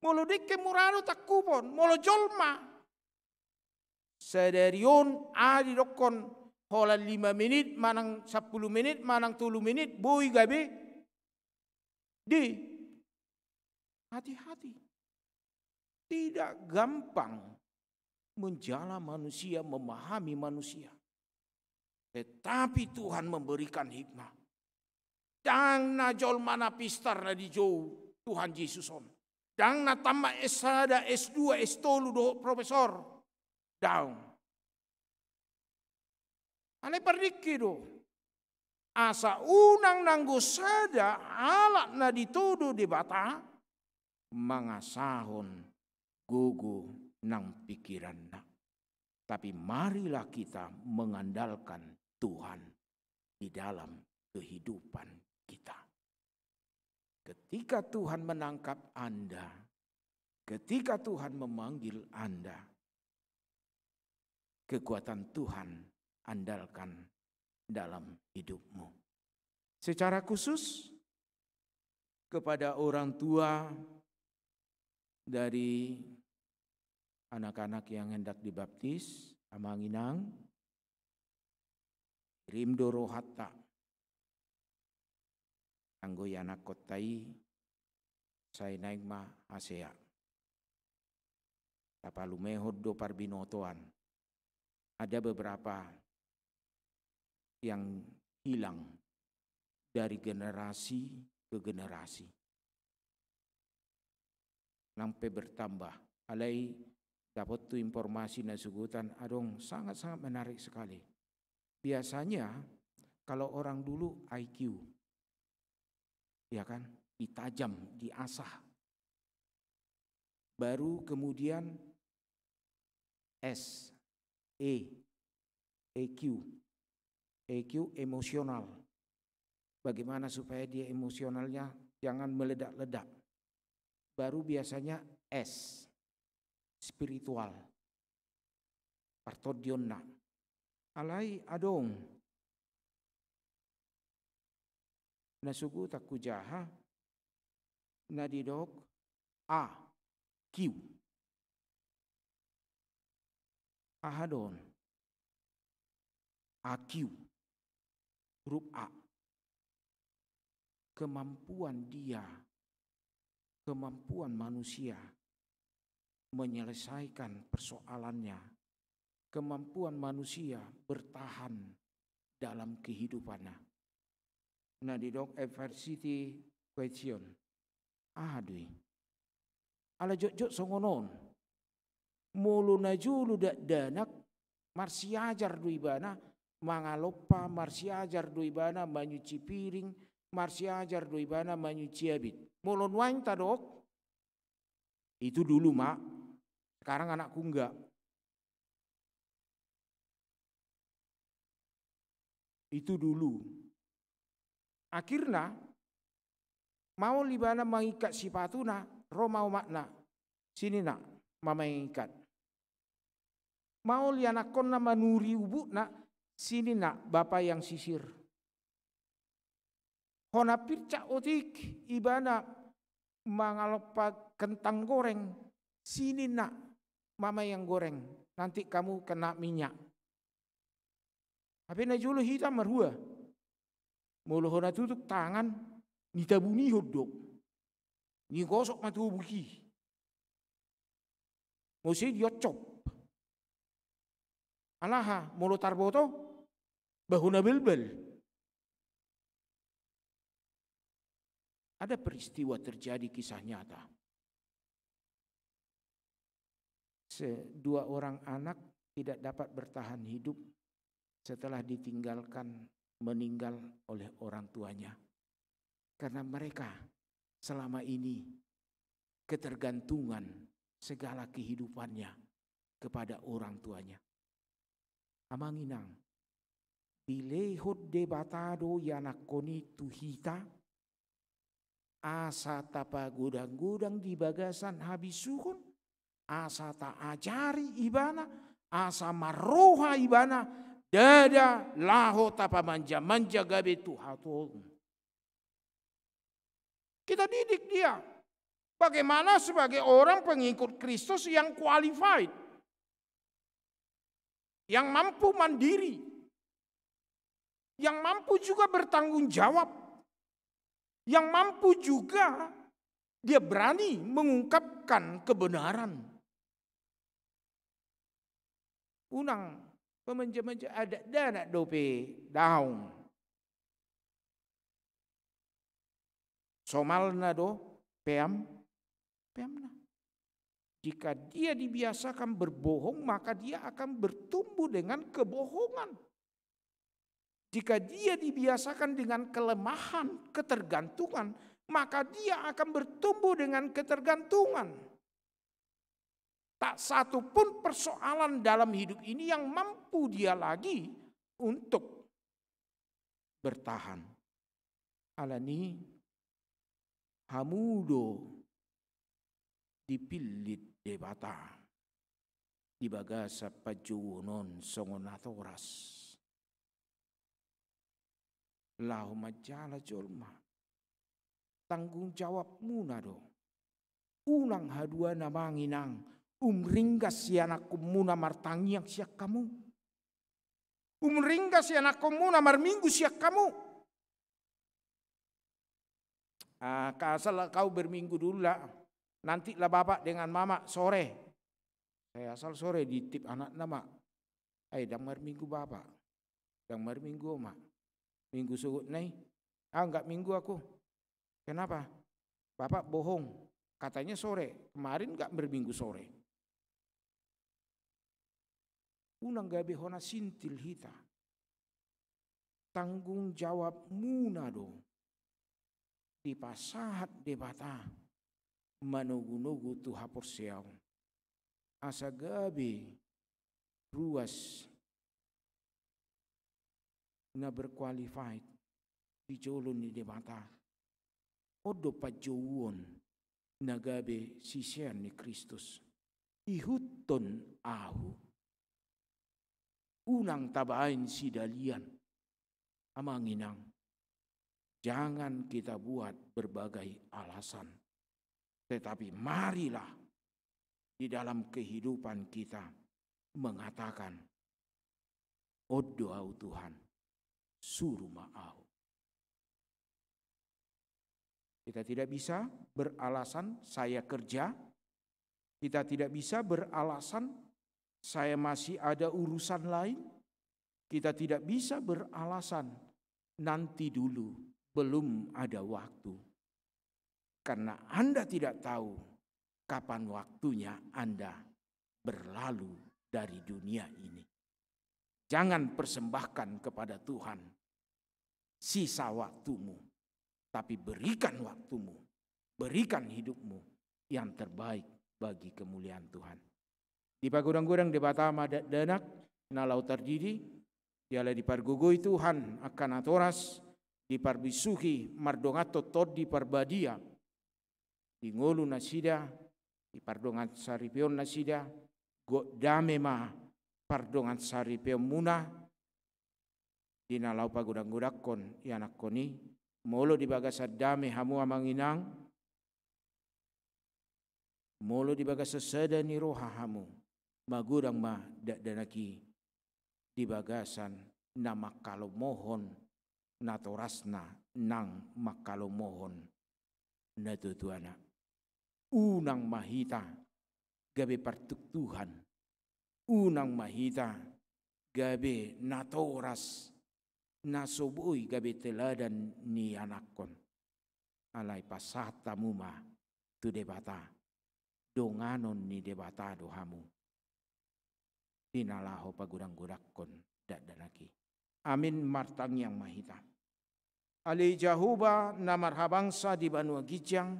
Molo dengke mura do tangkupon, molo jolma. Sadari on, aha didokkon, holan lima menit, manang sampulu menit, manang tolu menit, boi gabe. Di. Hati-hati. Tidak gampang menjala manusia, memahami manusia. Tetapi Tuhan memberikan hikmah. Ndang na jolma na pistar na dijou Tuhan Jesus on. Ndang na tamat S sada, S dua, S tolu dohot profesor. Daong. Alai pardengke do. Asa unang nanggo sada halak na ditodo Debata mangasahon gogo nang pikiranna. Tapi marilah kita mengandalkan Tuhan di dalam kehidupan kita. Ketika Tuhan menangkap Anda, ketika Tuhan memanggil Anda, kekuatan Tuhan andalkan dalam hidupmu. Secara khusus kepada orang tua dari anak-anak yang hendak dibaptis, amang inang, rim do rohanta. Anggo ianakhonta i sai naeng ma hasea. Tapalumehon do parbinotoan. Ada beberapa yang hilang dari generasi ke generasi. Nang pe bertambah. Alai dapot tu informasi na sogot an adong sangat-sangat menarik sekali. Biasanya kalau orang dulu I Q, ya kan, ditajam, diasah. Baru kemudian S, E, E Q. E Q emosional. Bagaimana supaya dia emosionalnya jangan meledak-ledak. Baru biasanya S, spiritual. Partondionna. Alai adong na sogot an hujaha na didok A Q. Aha do on? A Q. Huruf A. Kemampuan dia, kemampuan manusia menyelesaikan persoalannya, kemampuan manusia bertahan dalam kehidupannya. Na didok adversity quotient. Aha do i? Ala jotjot songon on. Molo najolo dakdanak, marsiajar do ibana mangalompa, marsiajar do ibana manyuci piring, marsiajar do ibana manyuci abit. Molo nuaeng tadok, itu dulu, Mak. Sekarang anakku enggak. Itu dulu. Akhirna, maol ibana mangikat sipatuna, ro ma omakna. Sini, Nak, mama yang ikat. Maol ianakhonna manuri ubukna, sini, Nak, bapa yang sisir. Hona pircak otik ibana mangalompa kentang goreng, sini, Nak, mama yang goreng, nanti kamu kena minyak. Hape najolo hita marhua. Molo hona tutuk tangan, nitabunihon do. Nigosok ma tu obuk i. Muse dioncop. Alaha, molo tarboto, ba hona balbal. Ada peristiwa terjadi, kisah nyata. Se-, dua orang anak tidak dapat bertahan hidup setelah ditinggalkan, meninggal oleh orang tuanya. Karena mereka selama ini ketergantungan segala kehidupannya kepada orang tuanya. Amang inang, dilehon Debata do ianakhon i tu hita, asa tapagodang-godang di bagasan habisuhon, asa taajari ibana, asa marroha ibana, ndada laho tapamanja-manja gabe tu hatuaon. Kita didik dia bagaimana sebagai orang pengikut Kristus yang qualified, yang mampu mandiri, yang mampu juga bertanggung jawab, yang mampu juga dia berani mengungkapkan kebenaran. Unang Pamanja-manja adat dakdanak dope daong. Somalna do peam, peamna. Jika dia dibiasakan berbohong, maka dia akan bertumbuh dengan kebohongan. Jika dia dibiasakan dengan kelemahan, ketergantungan, maka dia akan bertumbuh dengan ketergantungan. Tak satu pun persoalan dalam hidup ini yang mampu dia lagi untuk bertahan. Alani hamu do dipillit Debata di bagasan panjouon on songon natoras. Laho manjala jolma. Tanggung jawabmuna do. Unang haduan amang inang, umringgas ianakkonmuna martangiang sian hamu. Umringgas ianakkonmuna marminggu sian hamu. Ah, asal kau berminggu dulu lah. Nanti lah bapak dengan mama sore. Saya asal sore diitip anakna ma. Ai, dang marminggu bapak. Dang marminggu oma. Minggu sogot nai. Ah, enggak minggu aku. Kenapa? Bapak bohong. Katanya sore. Kemarin enggak berminggu sore. Unang gabe hona sintil hita. Tanggung jawabmuna do dipasahat Debata manogu-nogu tu haporseaon. Asa gabe ruas na berqualified di jolo ni Debata. On do panjouon na gabe sisean ni Kristus. Ihuthon ahu. Unang tabaen sidalian. Amang inang, jangan kita buat berbagai alasan. Tetapi marilah di dalam kehidupan kita mengatakan, "On do ahu Tuhan, suru ma ahu." Kita tidak bisa beralasan, "Saya kerja." Kita tidak bisa beralasan, "Saya masih ada urusan lain." Kita tidak bisa beralasan, "Nanti dulu, belum ada waktu." Karena Anda tidak tahu kapan waktunya Anda berlalu dari dunia ini. Jangan persembahkan kepada Tuhan sisa waktumu, tapi berikan waktumu, berikan hidupmu yang terbaik bagi kemuliaan Tuhan. Dipagodang-godang Debata ma dakdanak na laho tardidi, jala dipargogoi Tuhan angka natoras, diparbisuhi mardongan Tondi Parbadia di ngolu nasida, di pardongan saripeon nasida. Gok dame ma pardongan saripeonmuna di na laho pagodang-godangkon ianakkon i. Molo di bagasan dame hamu amang inang, molo di bagasan sada ni roha hamu, magodang ma dakdanak i di bagasan na mangkalomohon natorasna nang mangkalomohon natuatuana. Unang ma hita gabe partuktuhan, unang ma hita gabe natoras na so boi gabe teladan ni anakkon. Alai pasahat hamu ma tu Debata, donganon ni Debata do hamu di na laho pagodang-godangkon dakdanak i. Amin. Martangiang ma hita. Ale Jahowa na marhabangsa di banua ginjang,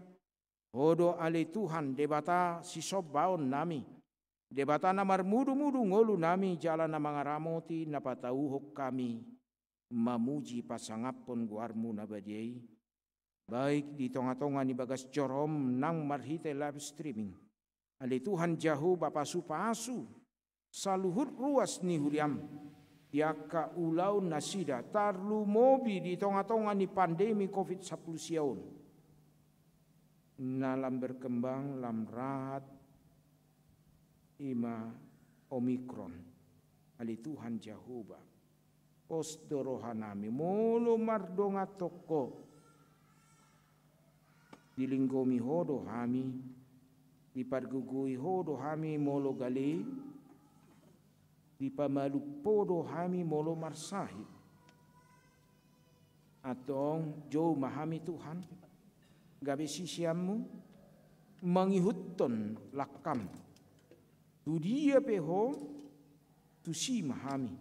Ho do ale Tuhan Debata sisombaonnami, Debata na marmudu-mudu ngolunami jala na mangaramoti, na patauhon hami mamuji pasangaphon goarmu na badia i, baik di tonga-tonga ni bagas jorom nang marhite live streaming. Ale Tuhan Jahowa, pasu-pasu saluhut ruas ni huria-M di angka ulaon nasida, tarlumobi di tonga-tonga ni pandemi covid sampulu sia on, na lam berkembang, lam rahat, ima Omikron. Ale Tuhan Jahowa, pos do rohanami, molo mardongan tongko, dilinggomi Ho do hami, dipargogoi Ho do hami molo gale, Dipamalum Ho do hami molo marsahit. Antong jou ma hami Tuhan, gabe siseanMu, mangihuthon langkam. Tudia pe Ho, tusi ma hami,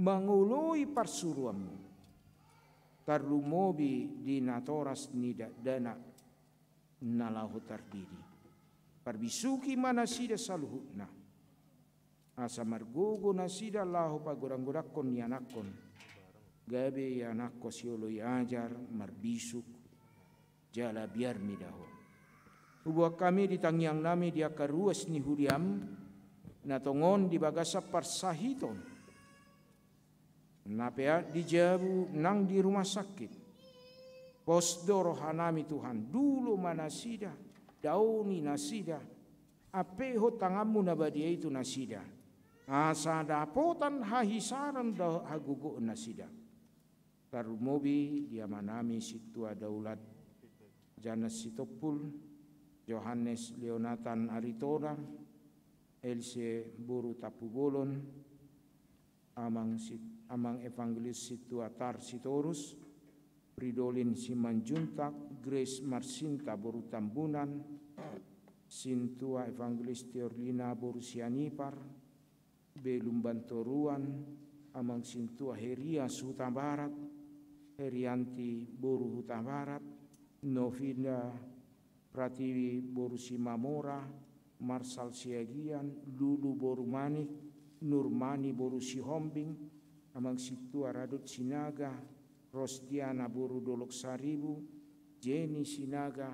mangoloi parsuruanMu. Tarlumobi di natoras ni dakdanak na laho tardidi. Parbisuhi ma nasida saluhutna. Asa margogo nasida laho pagodang-godangkon ianakhon. Gabe ianakhon sioloi ajar, marbisuk, jala biar mida Ho. Huboan hami di tangiangnami di angka ruas ni huriaM, na tongon di bagasan parsahiton. Na peak di jabu nang di rumah sakit. Pos do rohanami Tuhan, dulo ma nasida, daoni nasida, ampehon tanganMu na badia i tu nasida. Asa dapotan hahisaron dohot hagogoon nasida. Tarlumobi di amanami Sintua Daulat Janas Sitompul, Johannes Leonatan Aritonang, Else boru Tampubolon, Amang Si-, Amang Evangelis Sintua Tar Sitorus, Fridolin Simanjuntak, Grace Marsinta boru Tambunan, Sintua Evangelis Teorlina boru Sianipar, Be Lumban Toruan, Amang Sintua Herias Hutabarat, Herianti boru Hutabarat, Novina Pratiwi boru Simamora, Marsal Siagian, Lulu boru Manik, Nurmani boru Sihombing, Amang Sintua Radot Sinaga, Rosdiana boru Dolok Saribu, Jenny Sinaga,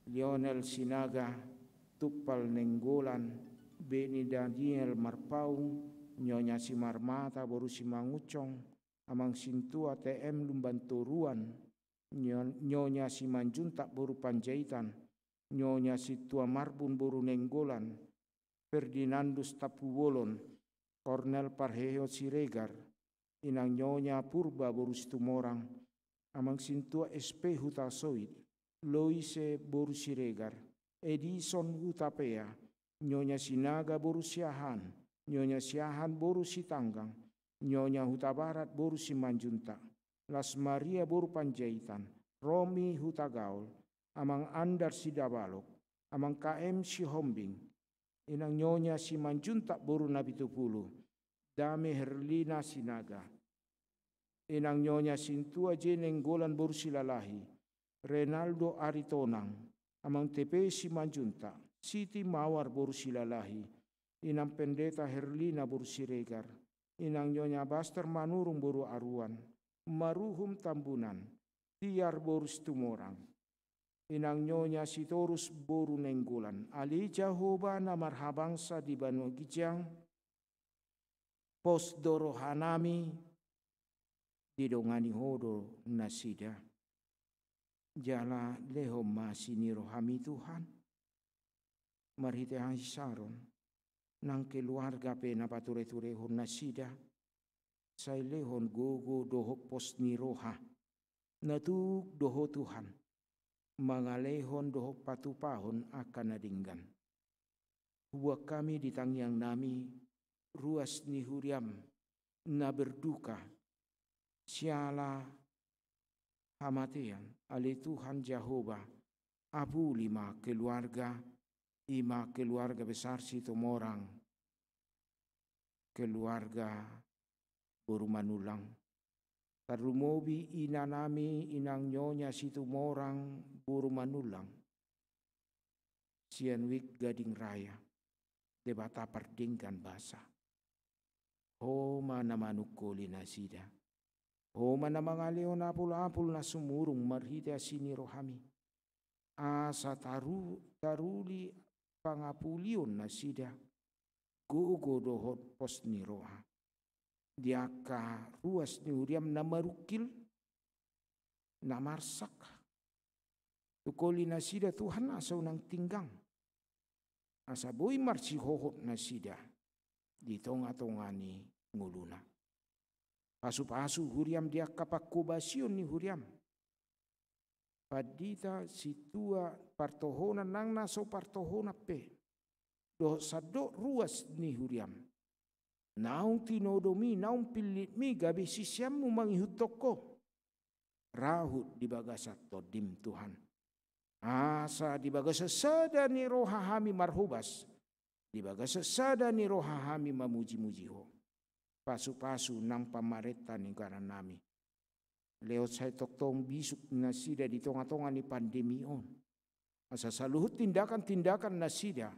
Lionel Sinaga, Tumpal Nainggolan, Beni Daniel Marpaung, Nyonya Simarmata boru Simangunsong, Amang Sintua T M Lumban Toruan, Nyo-, Nyonya Simanjuntak boru Panjaitan, Nyonya Sintua Marbun boru Nainggolan, Ferdinandus Tampubolon, Kornel Parhehe Siregar, Inang Nyonya Purba boru Situmorang, Amang Sintua S P Hutasoit, Loise boru Siregar, Edison Hutapea, Nyonya Sinaga boru Siahaan, Nyonya Siahaan boru Sitanggang, Nyonya Hutabarat boru Simanjuntak, Las Maria boru Panjaitan, Romi Hutagaol, Amang Andar Sidabalok, Amang K M Sihombing, Inang Nyonya Simanjuntak boru Napitupulu, Dame Herlina Sinaga, Inang Nyonya Sintua J Nainggolan boru Silalahi, Renaldo Aritonang, Amang T P Simanjuntak, Siti Mawar boru Silalahi, Inang Pendeta Herlina boru Siregar, Inang Nyonya Baster Manurung boru Aruan, Maruhum Tambunan, Tiar boru Situmorang, Inang Nyonya Sitorus boru Nainggolan. Ale Jahowa na marhabangsa di banua ginjang, pos do rohanami, didongani Ho do nasida. Jala lehon ma asi ni rohaMi Tuhan. Marhite hahisaron, nang keluarga pe na patureturehon nasida, sai lehon gogo dohot pos ni roha, na tuk do Ho Tuhan, mangalehon dohot patupahon angka na denggan. Huboan hami di tangiangnami, ruas ni huriaM, na berduka, siala hamatean, ale Tuhan Jahowa, apuli ma keluarga, i ma keluarga besar Situmorang, keluarga boru Manullang. Tarlumobi inanami Inang Nyonya Situmorang boru Manullang. Sian Wijk Gading Raya, Debata pardenggan basa. Ho ma na manungkoli nasida. Ho ma na mangalehon apul-apul na sumurung marhite asi ni rohaMi. Asa taru-, taruli pangapulion nasida, gogo dohot pos ni roha. Di angka ruas ni huriaM na marungkil, na marsak. Tungkoli nasida Tuhan asa unang tinggang. Asa boi marsihohot nasida di tonga-tonga ni ngoluna. Pasu-pasu huriaM di angka panghobasion ni huriaM. Pandita, sintua, partohonan nang na so partohonan pe. Dohot sandok ruas ni huriaM. naung tinodoMi, naung pillitMi gabe siseanMu mangihuthon Ho. Rahut di bagasan TondiM, Tuhan. Asa di bagasan sada ni roha hami marhobas, di bagasan sada ni roha hami mamuji-muji Ho. Pasu-pasu nang pamarenta ni negara nami. Lehon sai tongtong bisuk nasida di tonga-tonga ni pandemi on. Asa saluhut tindakan-tindakan nasida,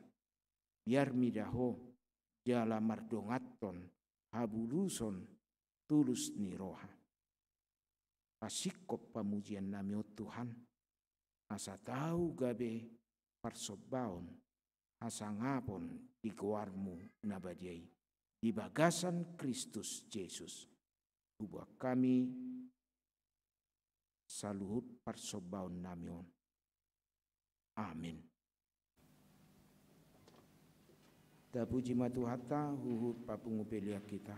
biar mida Ho, jala mardonganhon habuluson tulus ni roha. Pasingkop pamujian nami on Tuhan, asa tau gabe parsombaon, hasangapon di goarMu na badia i, di bagasan Kristus Jesus. Hubuat hami saluhut parsombaon nami on. Amin. Tapuji ma Tuhanta, huhut papungu pelean hita.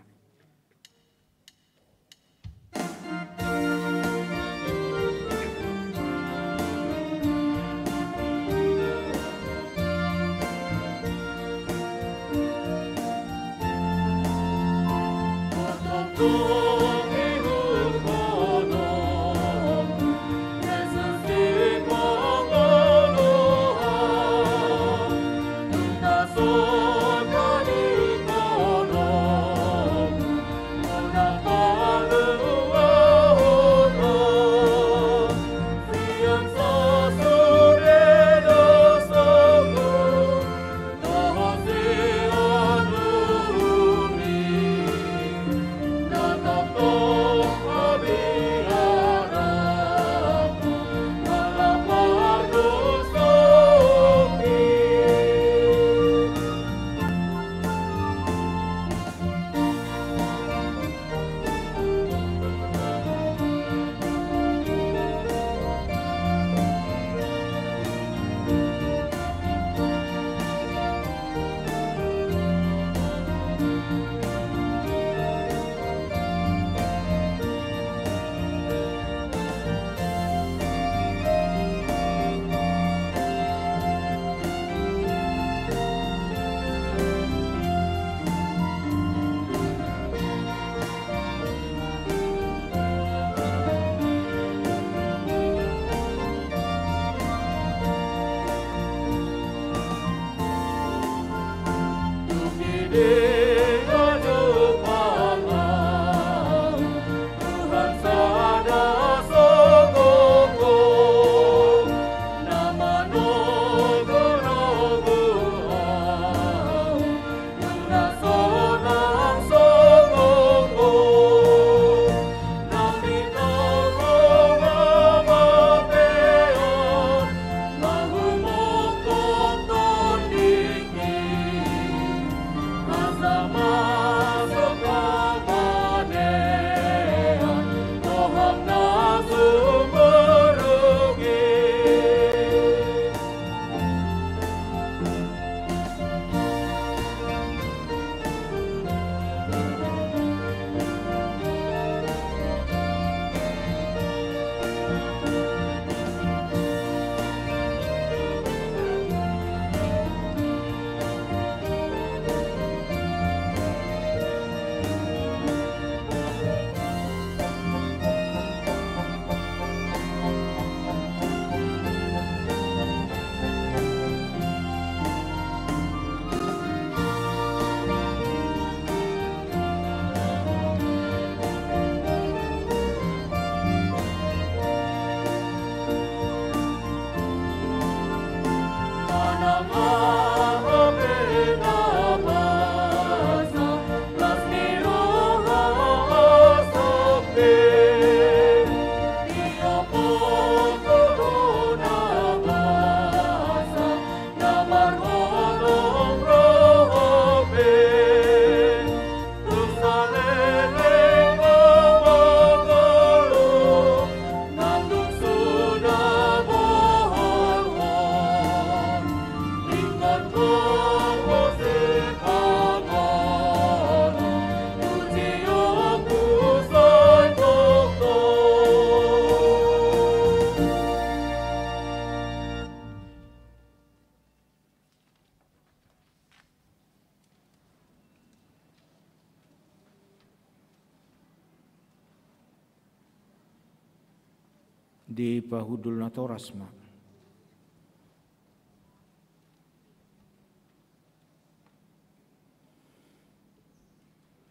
Dipahundul natoras ma.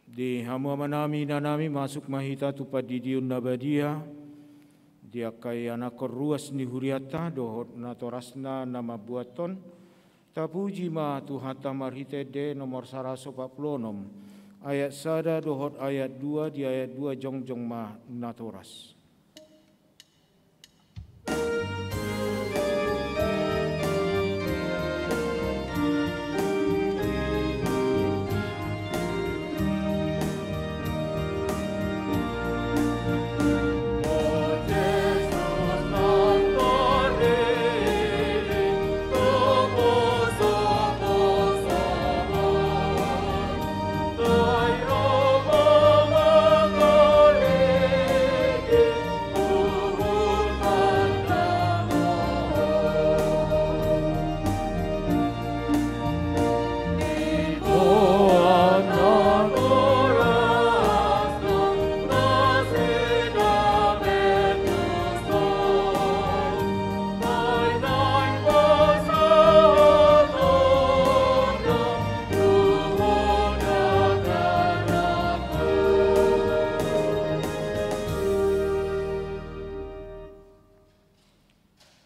Di hamu amanami, inanami, masuk ma hita tu pandidion na badia, di angka ianakhon ruas ni hurianta dohot natorasna na mambuathon, tapuji ma Tuhanta marhite ende nomor saratus opat pulu onom, ayat sada dohot ayat dua, di ayat dua jongjong ma natoras.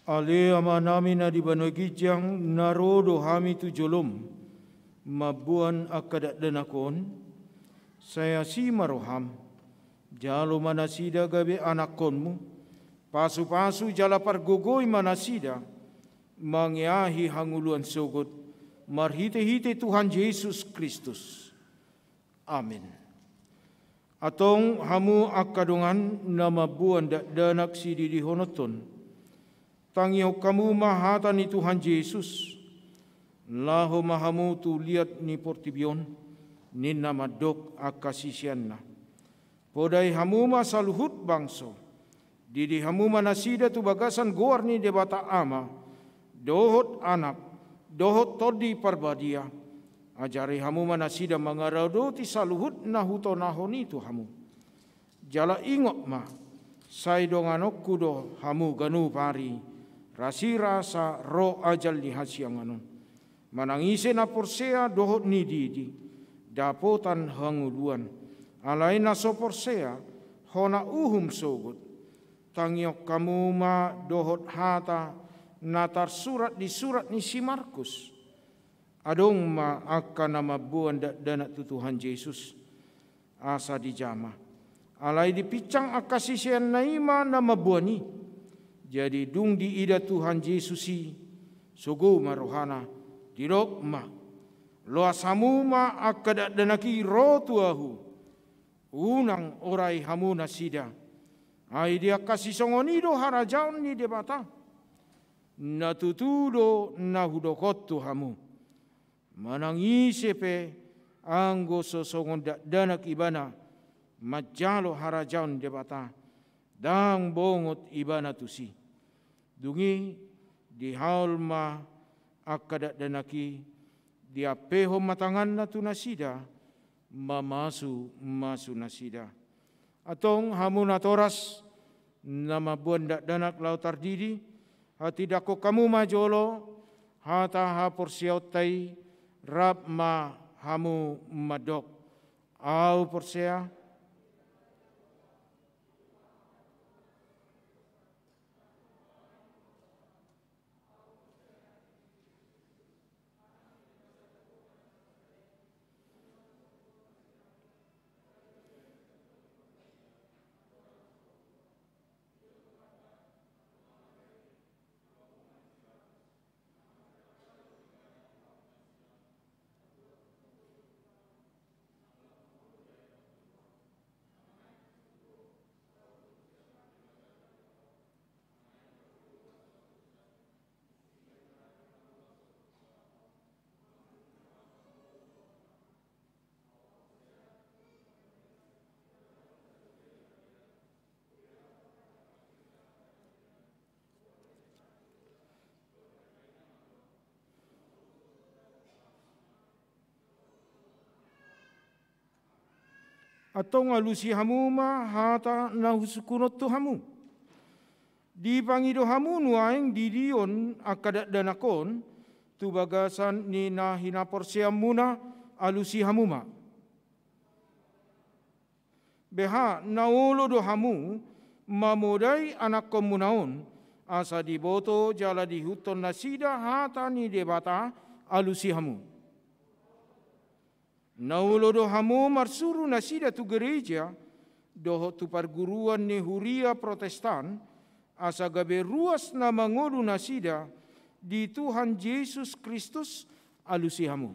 Ale Amanami na di banua ginjang, na ro do hami tu jolom mamboan angka dakdanak on, sai asi ma roham, jalo ma nasida gabe anakhonmu, pasupasu jala pargogoi ma nasida, mangeahi hangoluan sogot, marhitehite Tuhan Jesus Kristus. Amen. Antong hamu angka dongan na mamboan dakdanak sididihononhon, tangihon hamu ma hata ni Tuhan Jesus, laho ma hamu tu liat ni portibi on, ninna mandok angka siseanna. Podai hamu ma saluhut bangso, didi hamu ma nasida tu bagasan goar ni Debata Ama, dohot Anak, dohot Tondi Parbadia. Ajari hamu ma nasida mangaradoti saluhut na hutonahon i tu hamu. Jala ingot ma, sai donganonku do hamu ganup ari, rasirasa ro ajal ni hasiangan on. Manang ise na porsea dohot nididi, dapotan hangoluan. Alai na so porsea, hona uhum sogot. Tangihon hamu ma dohot hata na tarsurat di surat ni si Markus. Adong ma angka na mamboan dakdanak tu Tuhan Jesus, asa dijama. Alai dipinsang angka siseanna i ma na mamboan i. Jadi dung diida Tuhan Jesus i, sogo ma rohana, didok ma: Loas hamu ma angka dakdanak i ro tu ahu. Unang orai hamu nasida. Ai di angka sisongon i do harajaon ni Debata. Na tutu do na hudok on tu hamu. Manang ise pe, anggo so songon dakdanak ibana manjalo harajaon Debata, ndang bongot ibana tusi. Dung i dihaol ma angka dakdanak i, diampehon ma tanganna tu nasida, mamasumasu nasida. Antong hamu natoras, na mamboan dakdanak laho tardidi, hatindangkon hamu ma jolo hata haporseaonta i, rap ma hamu mandok: Ahu porsea. Antong alusi hamu ma hata na husungkunon tu hamu. Dipangido hamu nuaeng di dia on angka dakdanak on tu bagasan ni na hinaporseaonmuna, alusi hamu ma. Beha na olo do hamu mamodai anakkonmuna on, asa diboto jala diihuthon nasida hata ni Debata, alusi hamu. Na olo do hamu marsuru nasida tu gereja dohot tu parguruan ni huria Protestan, asa gabe ruas na mangolu nasida di Tuhan Jesus Kristus, alusi hamu.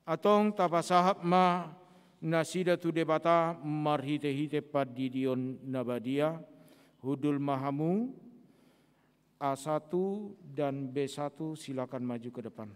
Antong tapasahat ma nasida tu Debata marhitehite pandidion na badia. Hundul ma hamu, A satu dan B satu, silakan maju ke depan.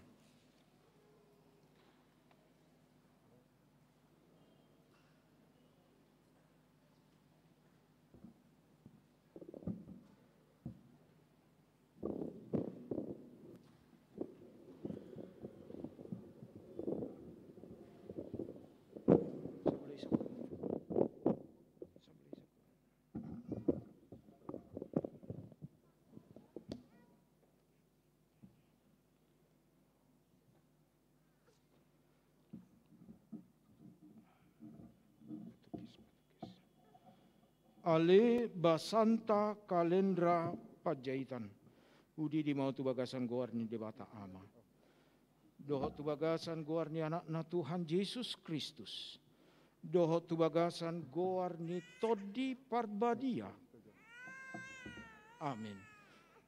Ale Basanta Kalendra Panjaitan, hudidi ma ho tu bagasan goar ni Debata Ama, dohot tu bagasan goar ni Anakna Tuhan Jesus Kristus, dohot tu bagasan goar ni Tondi Parbadia. Amin.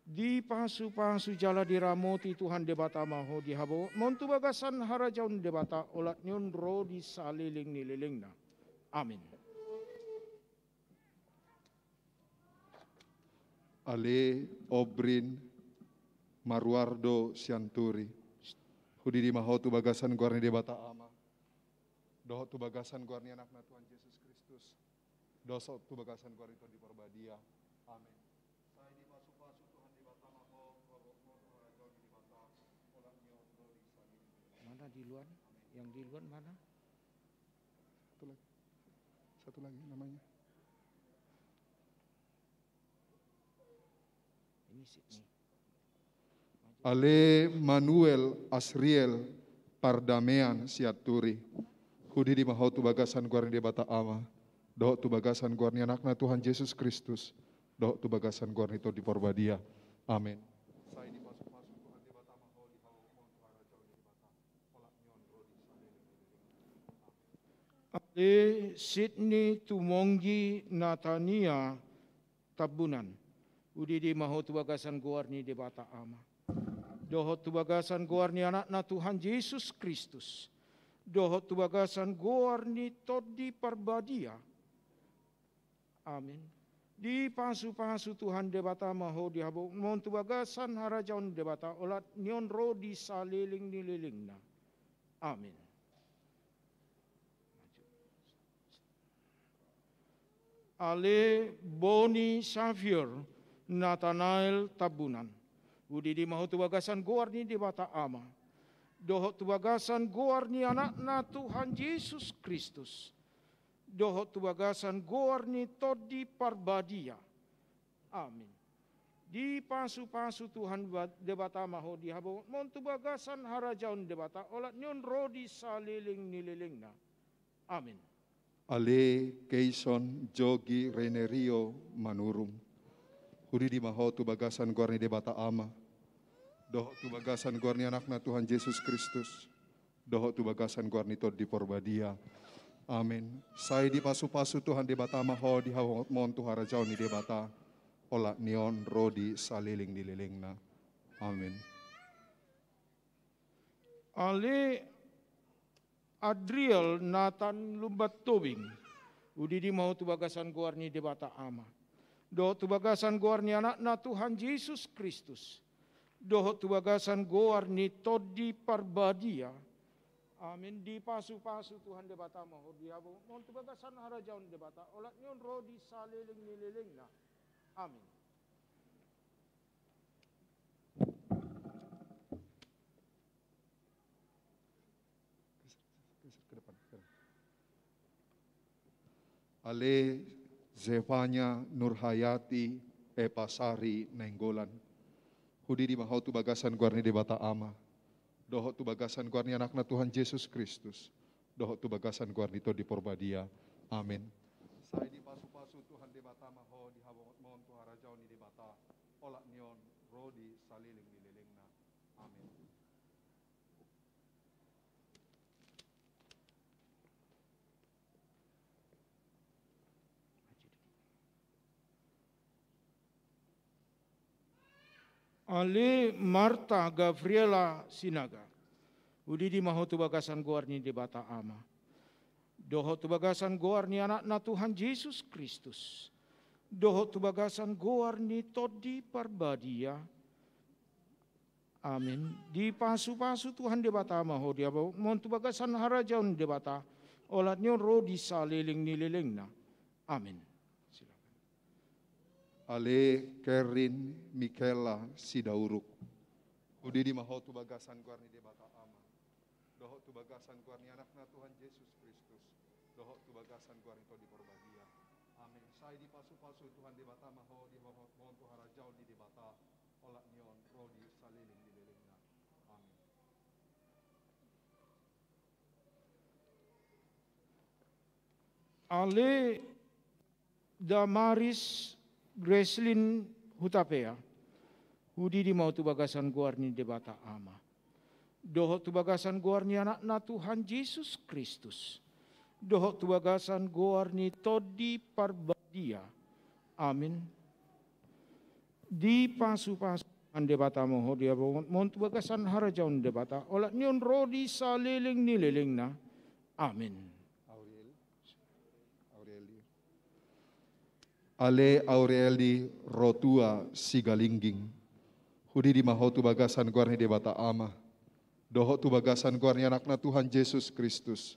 Dipasupasu jala diramoti Tuhan Debata ma ho di habongotmon tu bagasan harajaon ni Debata, olat ni on ro di saleleng ni lelengna. Amin. Ale Obrin Maruardo Sianturi, hudidi ma ho tu bagasan goar ni Debata Ama, dohot tu bagasan goar ni Anakna Tuhan Jesus Kristus, dohot tu bagasan goar ni Tondi Parbadia. Amin. Sai dipasupasu Tuhan Debata ma ho, horong mo tu harajaon ni Debata, olat ni on ro di saleleng ni lelengna. Mana di luar? Yang di luar mana? Satu lagi. Satu lagi namanya. Ini sih, nih. Ale Manuel Asriel Pardamean Sianturi, hudidi ma ho tu bagasan goar ni Debata Ama, dohot tu bagasan goar ni Anakna Tuhan Jesus Kristus, dohot tu bagasan goar ni Tondi Parbadia. Amin. Sai dipasupasu Tuhan Debata ma ho di habongotmon tu harajaon ni Debata, olat ni on ro di saleleng ni lelengna. Amin. Ale Sidney Tumonggi Natania Tambunan, hudidi ma ho tu bagasan goar ni Debata Ama, dohot tu bagasan goar ni Anakna Tuhan Jesus Kristus, dohot tu bagasan goar ni Tondi Parbadia. Amin. Dipasupasu Tuhan Debata ma ho di habongotmon tu bagasan harajaon ni Debata, olat ni on ro di saleleng ni lelengna. Amin. Ale Boni Xavier Natanael Tambunan, hudidi ma ho tu bagasan goar ni Debata Ama, dohot tu bagasan goar ni Anakna Tuhan Jesus Kristus, dohot tu bagasan goar ni Tondi Parbadia. Amin. Dipasupasu Tuhan ba-, Debata ma ho di habongotmon tu bagasan harajaon ni Debata, olat ni on ro di saleleng ni lelengna. Amin. Ale Keison Jogi Renerio Manurung, hudidi ma ho tu bagasan goar ni Debata Ama, dohot tu bagasan goar ni Anakna Tuhan Jesus Kristus, dohot tu bagasan goar ni Tondi Parbadia. Amin. Sai dipasupasu Tuhan Debata ma ho di habongotmon tu harajaon ni Debata, olat ni on ro di saleleng ni lelengna. Amin. Ale Adriel Nathan Lumban Tobing, hudidi ma ho tu bagasan goar ni Debata Ama, dohot tu bagasan goar ni Anakna Tuhan Jesus Kristus, dohot tu bagasan goar ni Tondi Parbadia. Amin. Dipasupasu Tuhan Debata ma ho di habongotmon tu bagasan harajaon ni Debata, olat ni on ro di saleleng ni lelengna. Amin. Geser, geser ke depan. Ale Zefanya Nurhayati Epasari Nainggolan. Hudidi ma ho tu bagasan goar ni Debata Ama, dohot tu bagasan goar ni Anakna Tuhan Jesus Kristus, dohot tu bagasan goar ni Tondi Porbadia. Amin. Sai dipasupasu Tuhan Debata ma ho di habongotmon tu harajaon ni Debata, olat ni on ro di saleleng ni lelengna. Amin. Ale Marta Gabriela Sinaga, hudidi ma ho tu bagasan goar ni Debata Ama, dohot tu bagasan goar ni Anakna Tuhan Jesus Kristus, dohot tu bagasan goar ni Tondi Parbadia. Amin. Dipasupasu Tuhan Debata ma ho di habongotmon tu bagasan harajaon ni Debata, olat ni on ro di saleleng ni lelengna. Amin. Silakan. Ale Kerin Mikela Sidauruk, hudidi ma ho tu bagasan goar ni Debata Ama, dohot tu bagasan goar ni Anakna Tuhan Jesus Kristus, dohot tu bagasan goar ni Tondi Porbadia. Amin. Sai dipasupasu Tuhan Debata ma ho di habongotmon tu harajaon ni Debata, olat ni on ro di saleleng ni lelengna. Amin. Ale Damaris Greslin Hutapea, hudidi ma ho tu bagasan goar ni Debata Ama, dohot tu bagasan goar ni Anakna Tuhan Jesus Kristus, dohot tu bagasan goar ni Tondi Parbadia. Amin. Dipasupasu Tuhan Debata ma ho di habongotmon tu bagasan harajaon ni Debata, olat ni on ro di saleleng ni lelengna. Amin. Aurel. Aureli. Ale Aureli Rotua Sigalingging, hudidi ma ho tu bagasan goar ni Debata Ama, dohot tu bagasan goar ni Anakna Tuhan Jesus Kristus,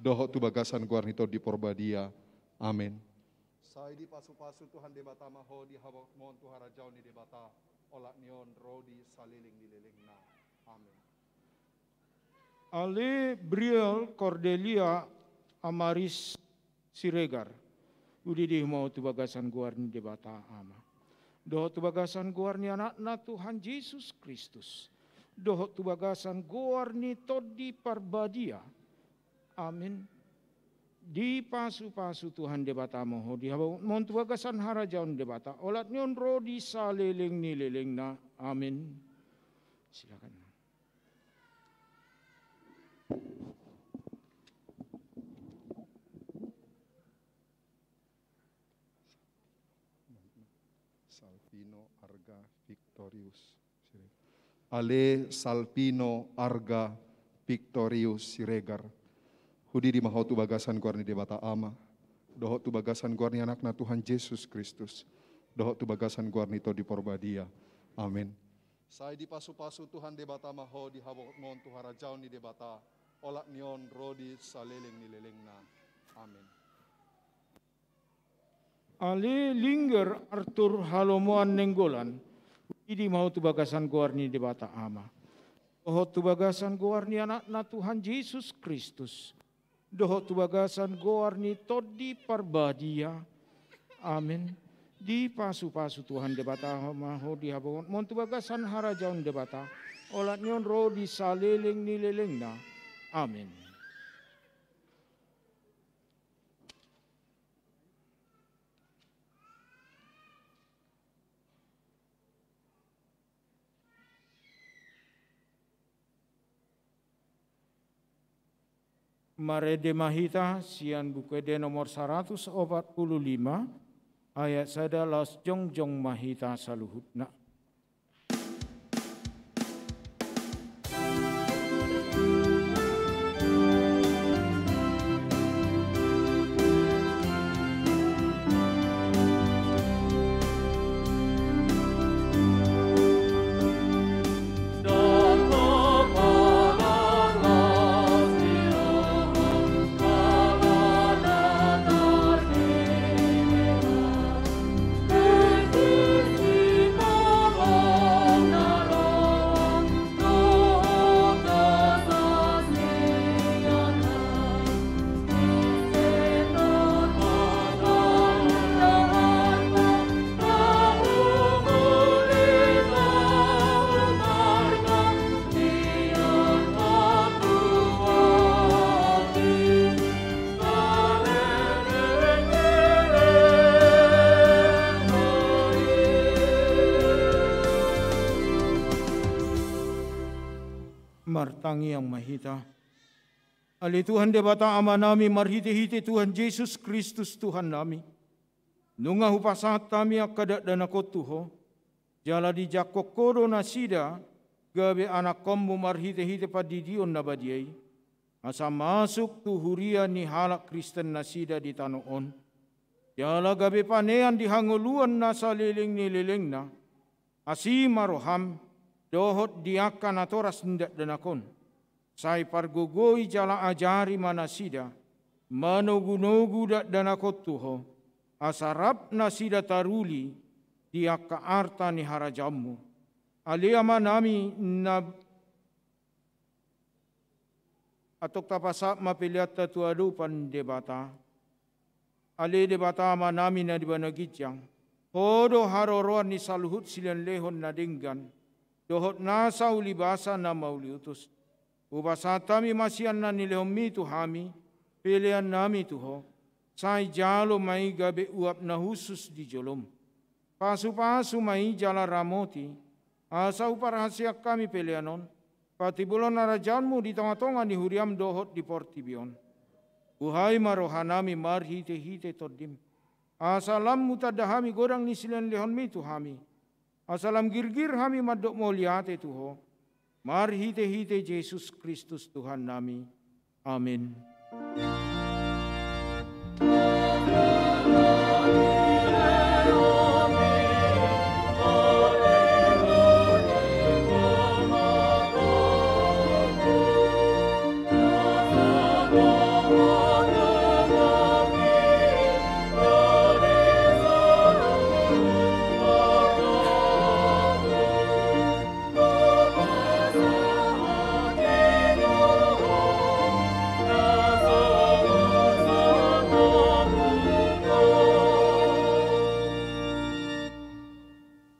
dohot tu bagasan goar ni Tondi Porbadia. Amin. Sai dipasupasu Tuhan Debata ma ho di habongotmon tu harajaon ni Debata, olat ni on ro di saleleng ni lelengna. Amin. Ale Briel Cordelia Amaris Siregar, hudidi ma ho tu bagasan goar ni Debata Ama, dohot tu bagasan goar ni Anakna Tuhan Jesus Kristus, dohot tu bagasan goar ni Tondi Parbadia. Amin. Dipasupasu Tuhan Debata ma ho di habongotmon tu bagasan harajaon ni Debata, olat ni on ro di saleleng ni lelengna. Amin. Silakan. Salvino Arga Victorius Siregar. Ale Salvino Arga Victorius Siregar, hudidi ma ho tu bagasan goar ni Debata Ama, dohot tu bagasan goar ni Anakna Tuhan Jesus Kristus, dohot tu bagasan goar ni Tondi Porbadia. Amin. Sai dipasupasu Tuhan Debata ma ho di habongotmon tu harajaon ni Debata, olat ni on ro di saleleng ni lelengna. Amin. Ale Lingger Artur Halomoan Nainggolan, hudidi ma ho tu bagasan goar ni Debata Ama, dohot tu bagasan goar ni Anakna Tuhan Jesus Kristus, dohot tu bagasan goar ni Tondi Parbadia. Amin. Dipasupasu Tuhan Debata ma ho di habongotmon tu bagasan harajaon Debata, olat ni on ro di saleleng ni lelengna. Amin. Marende ma hita sian Buku Ende nomor saratus opat pulu lima, ayat sada laos jongjong ma hita saluhutna. Martangiang ma hita. Ale Tuhan Debata Amanami, marhitehite Tuhan Jesus Kristus Tuhannami, nunga hupasahat hami angka dakdanak on tu Ho, jala dijangkon Ho do nasida gabe anakkonmu marhitehite pandidion na badia i, asa masuk tu huria ni halak Kristen nasida di tano on, jala gabe panean di hangoluan na saleleng ni lelengna. Asi ma roham dohot di angka natoras ni dakdanak on. Sai pargogoi jala ajari ma nasida manogunogu dakdanak on tu Ho, asa rap nasida taruli di angka arta ni harajaonmu. Ale Amanami na Antong tapasahat ma peleanta tu adopan Debata. Ale Debata Amanami na di banua ginjang, Ho do haroroan ni saluhut silehonlehon na denggan dohot nasa ulibasa na mauliutus. Hupasahat hami ma sian na nilehonmi tu hami peleannami tu Ho, sai jalo ma i gabe uap na hushus di jolom. Pasupasu ma i jala ramoti, asa huparhaseang hami pelean on patimbulhon harajaonmu di tongatonga ni huriam dohot di portibi on. Buhai ma rohanami marhitehite Tondim, asa lam hutanda hami godang ni silehonlehonmi tu hami, asa lam girgir hami mandok mauliate tu Ho, marhitehite Jesus Kristus Tuhannami. Amin.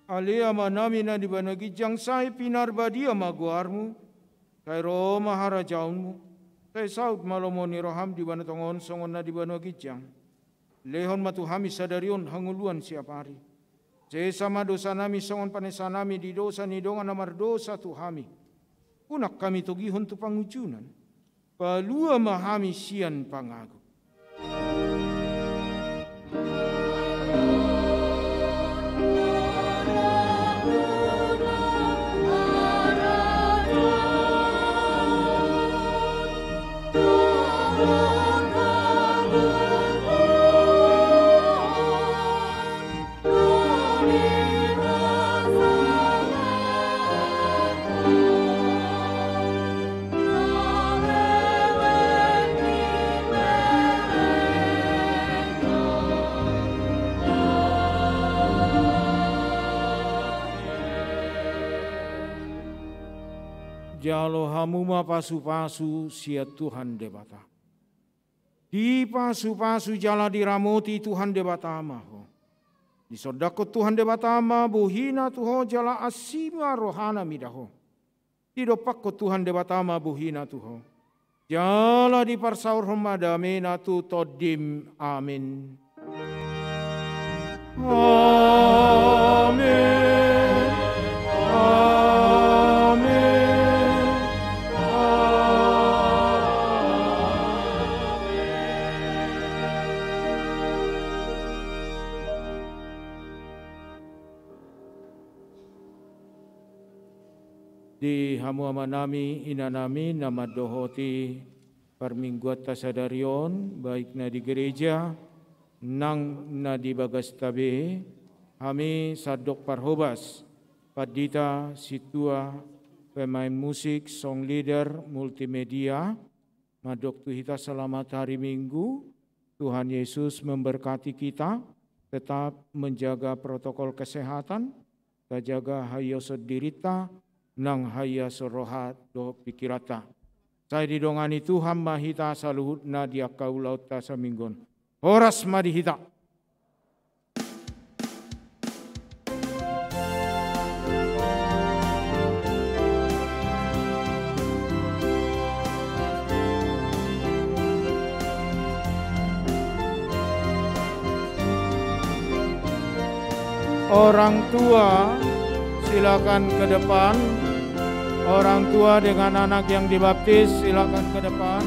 Ale Amanami na di banua ginjang, sai pinarbadia ma goarmu, sai ro ma harajaonmu, sai saut ma lomo ni roham di banua tonga on songon na di banua ginjang. Lehon ma tu hami sadari on hangoluan siapari. Sesa ma dosanami songon panesanami di dosa ni dongan na mardosa tu hami. Unang hami togihon tu pangunjunan. Palua ma hami sian pangago. Jalo hamu ma pasupasu sian Tuhan Debata. Dipasupasu jala diramoti Tuhan Debata ma ho. Disondangkon Tuhan Debata ma bohina tu ho jala asi ma rohana mida ho. Didompakkon Tuhan Debata ma bohina tu ho. Jala diparsaorhon ma damena tu tondim. Amin. Amin. Amin. Amin. Di hamu amanami, inanami, na mandohoti parmingguanta sadari on, baik na di gereja nang na di bagasta be, hami sandok parhobas, pandita, sintua, pemain musik, song leader, multimedia, mandok tu hita selamat hari Minggu. Tuhan Yesus memberkati kita, tetap menjaga protokol kesehatan, tajaga hahiason dirinta nang hahiason roha dohot pikiranta. Sai didongani Tuhan ma hita saluhutna di angka ulaonta saminggu on. Horas ma di hita. Orang tua, silakan ke depan. Orang tua dengan anak yang dibaptis, silakan ke depan.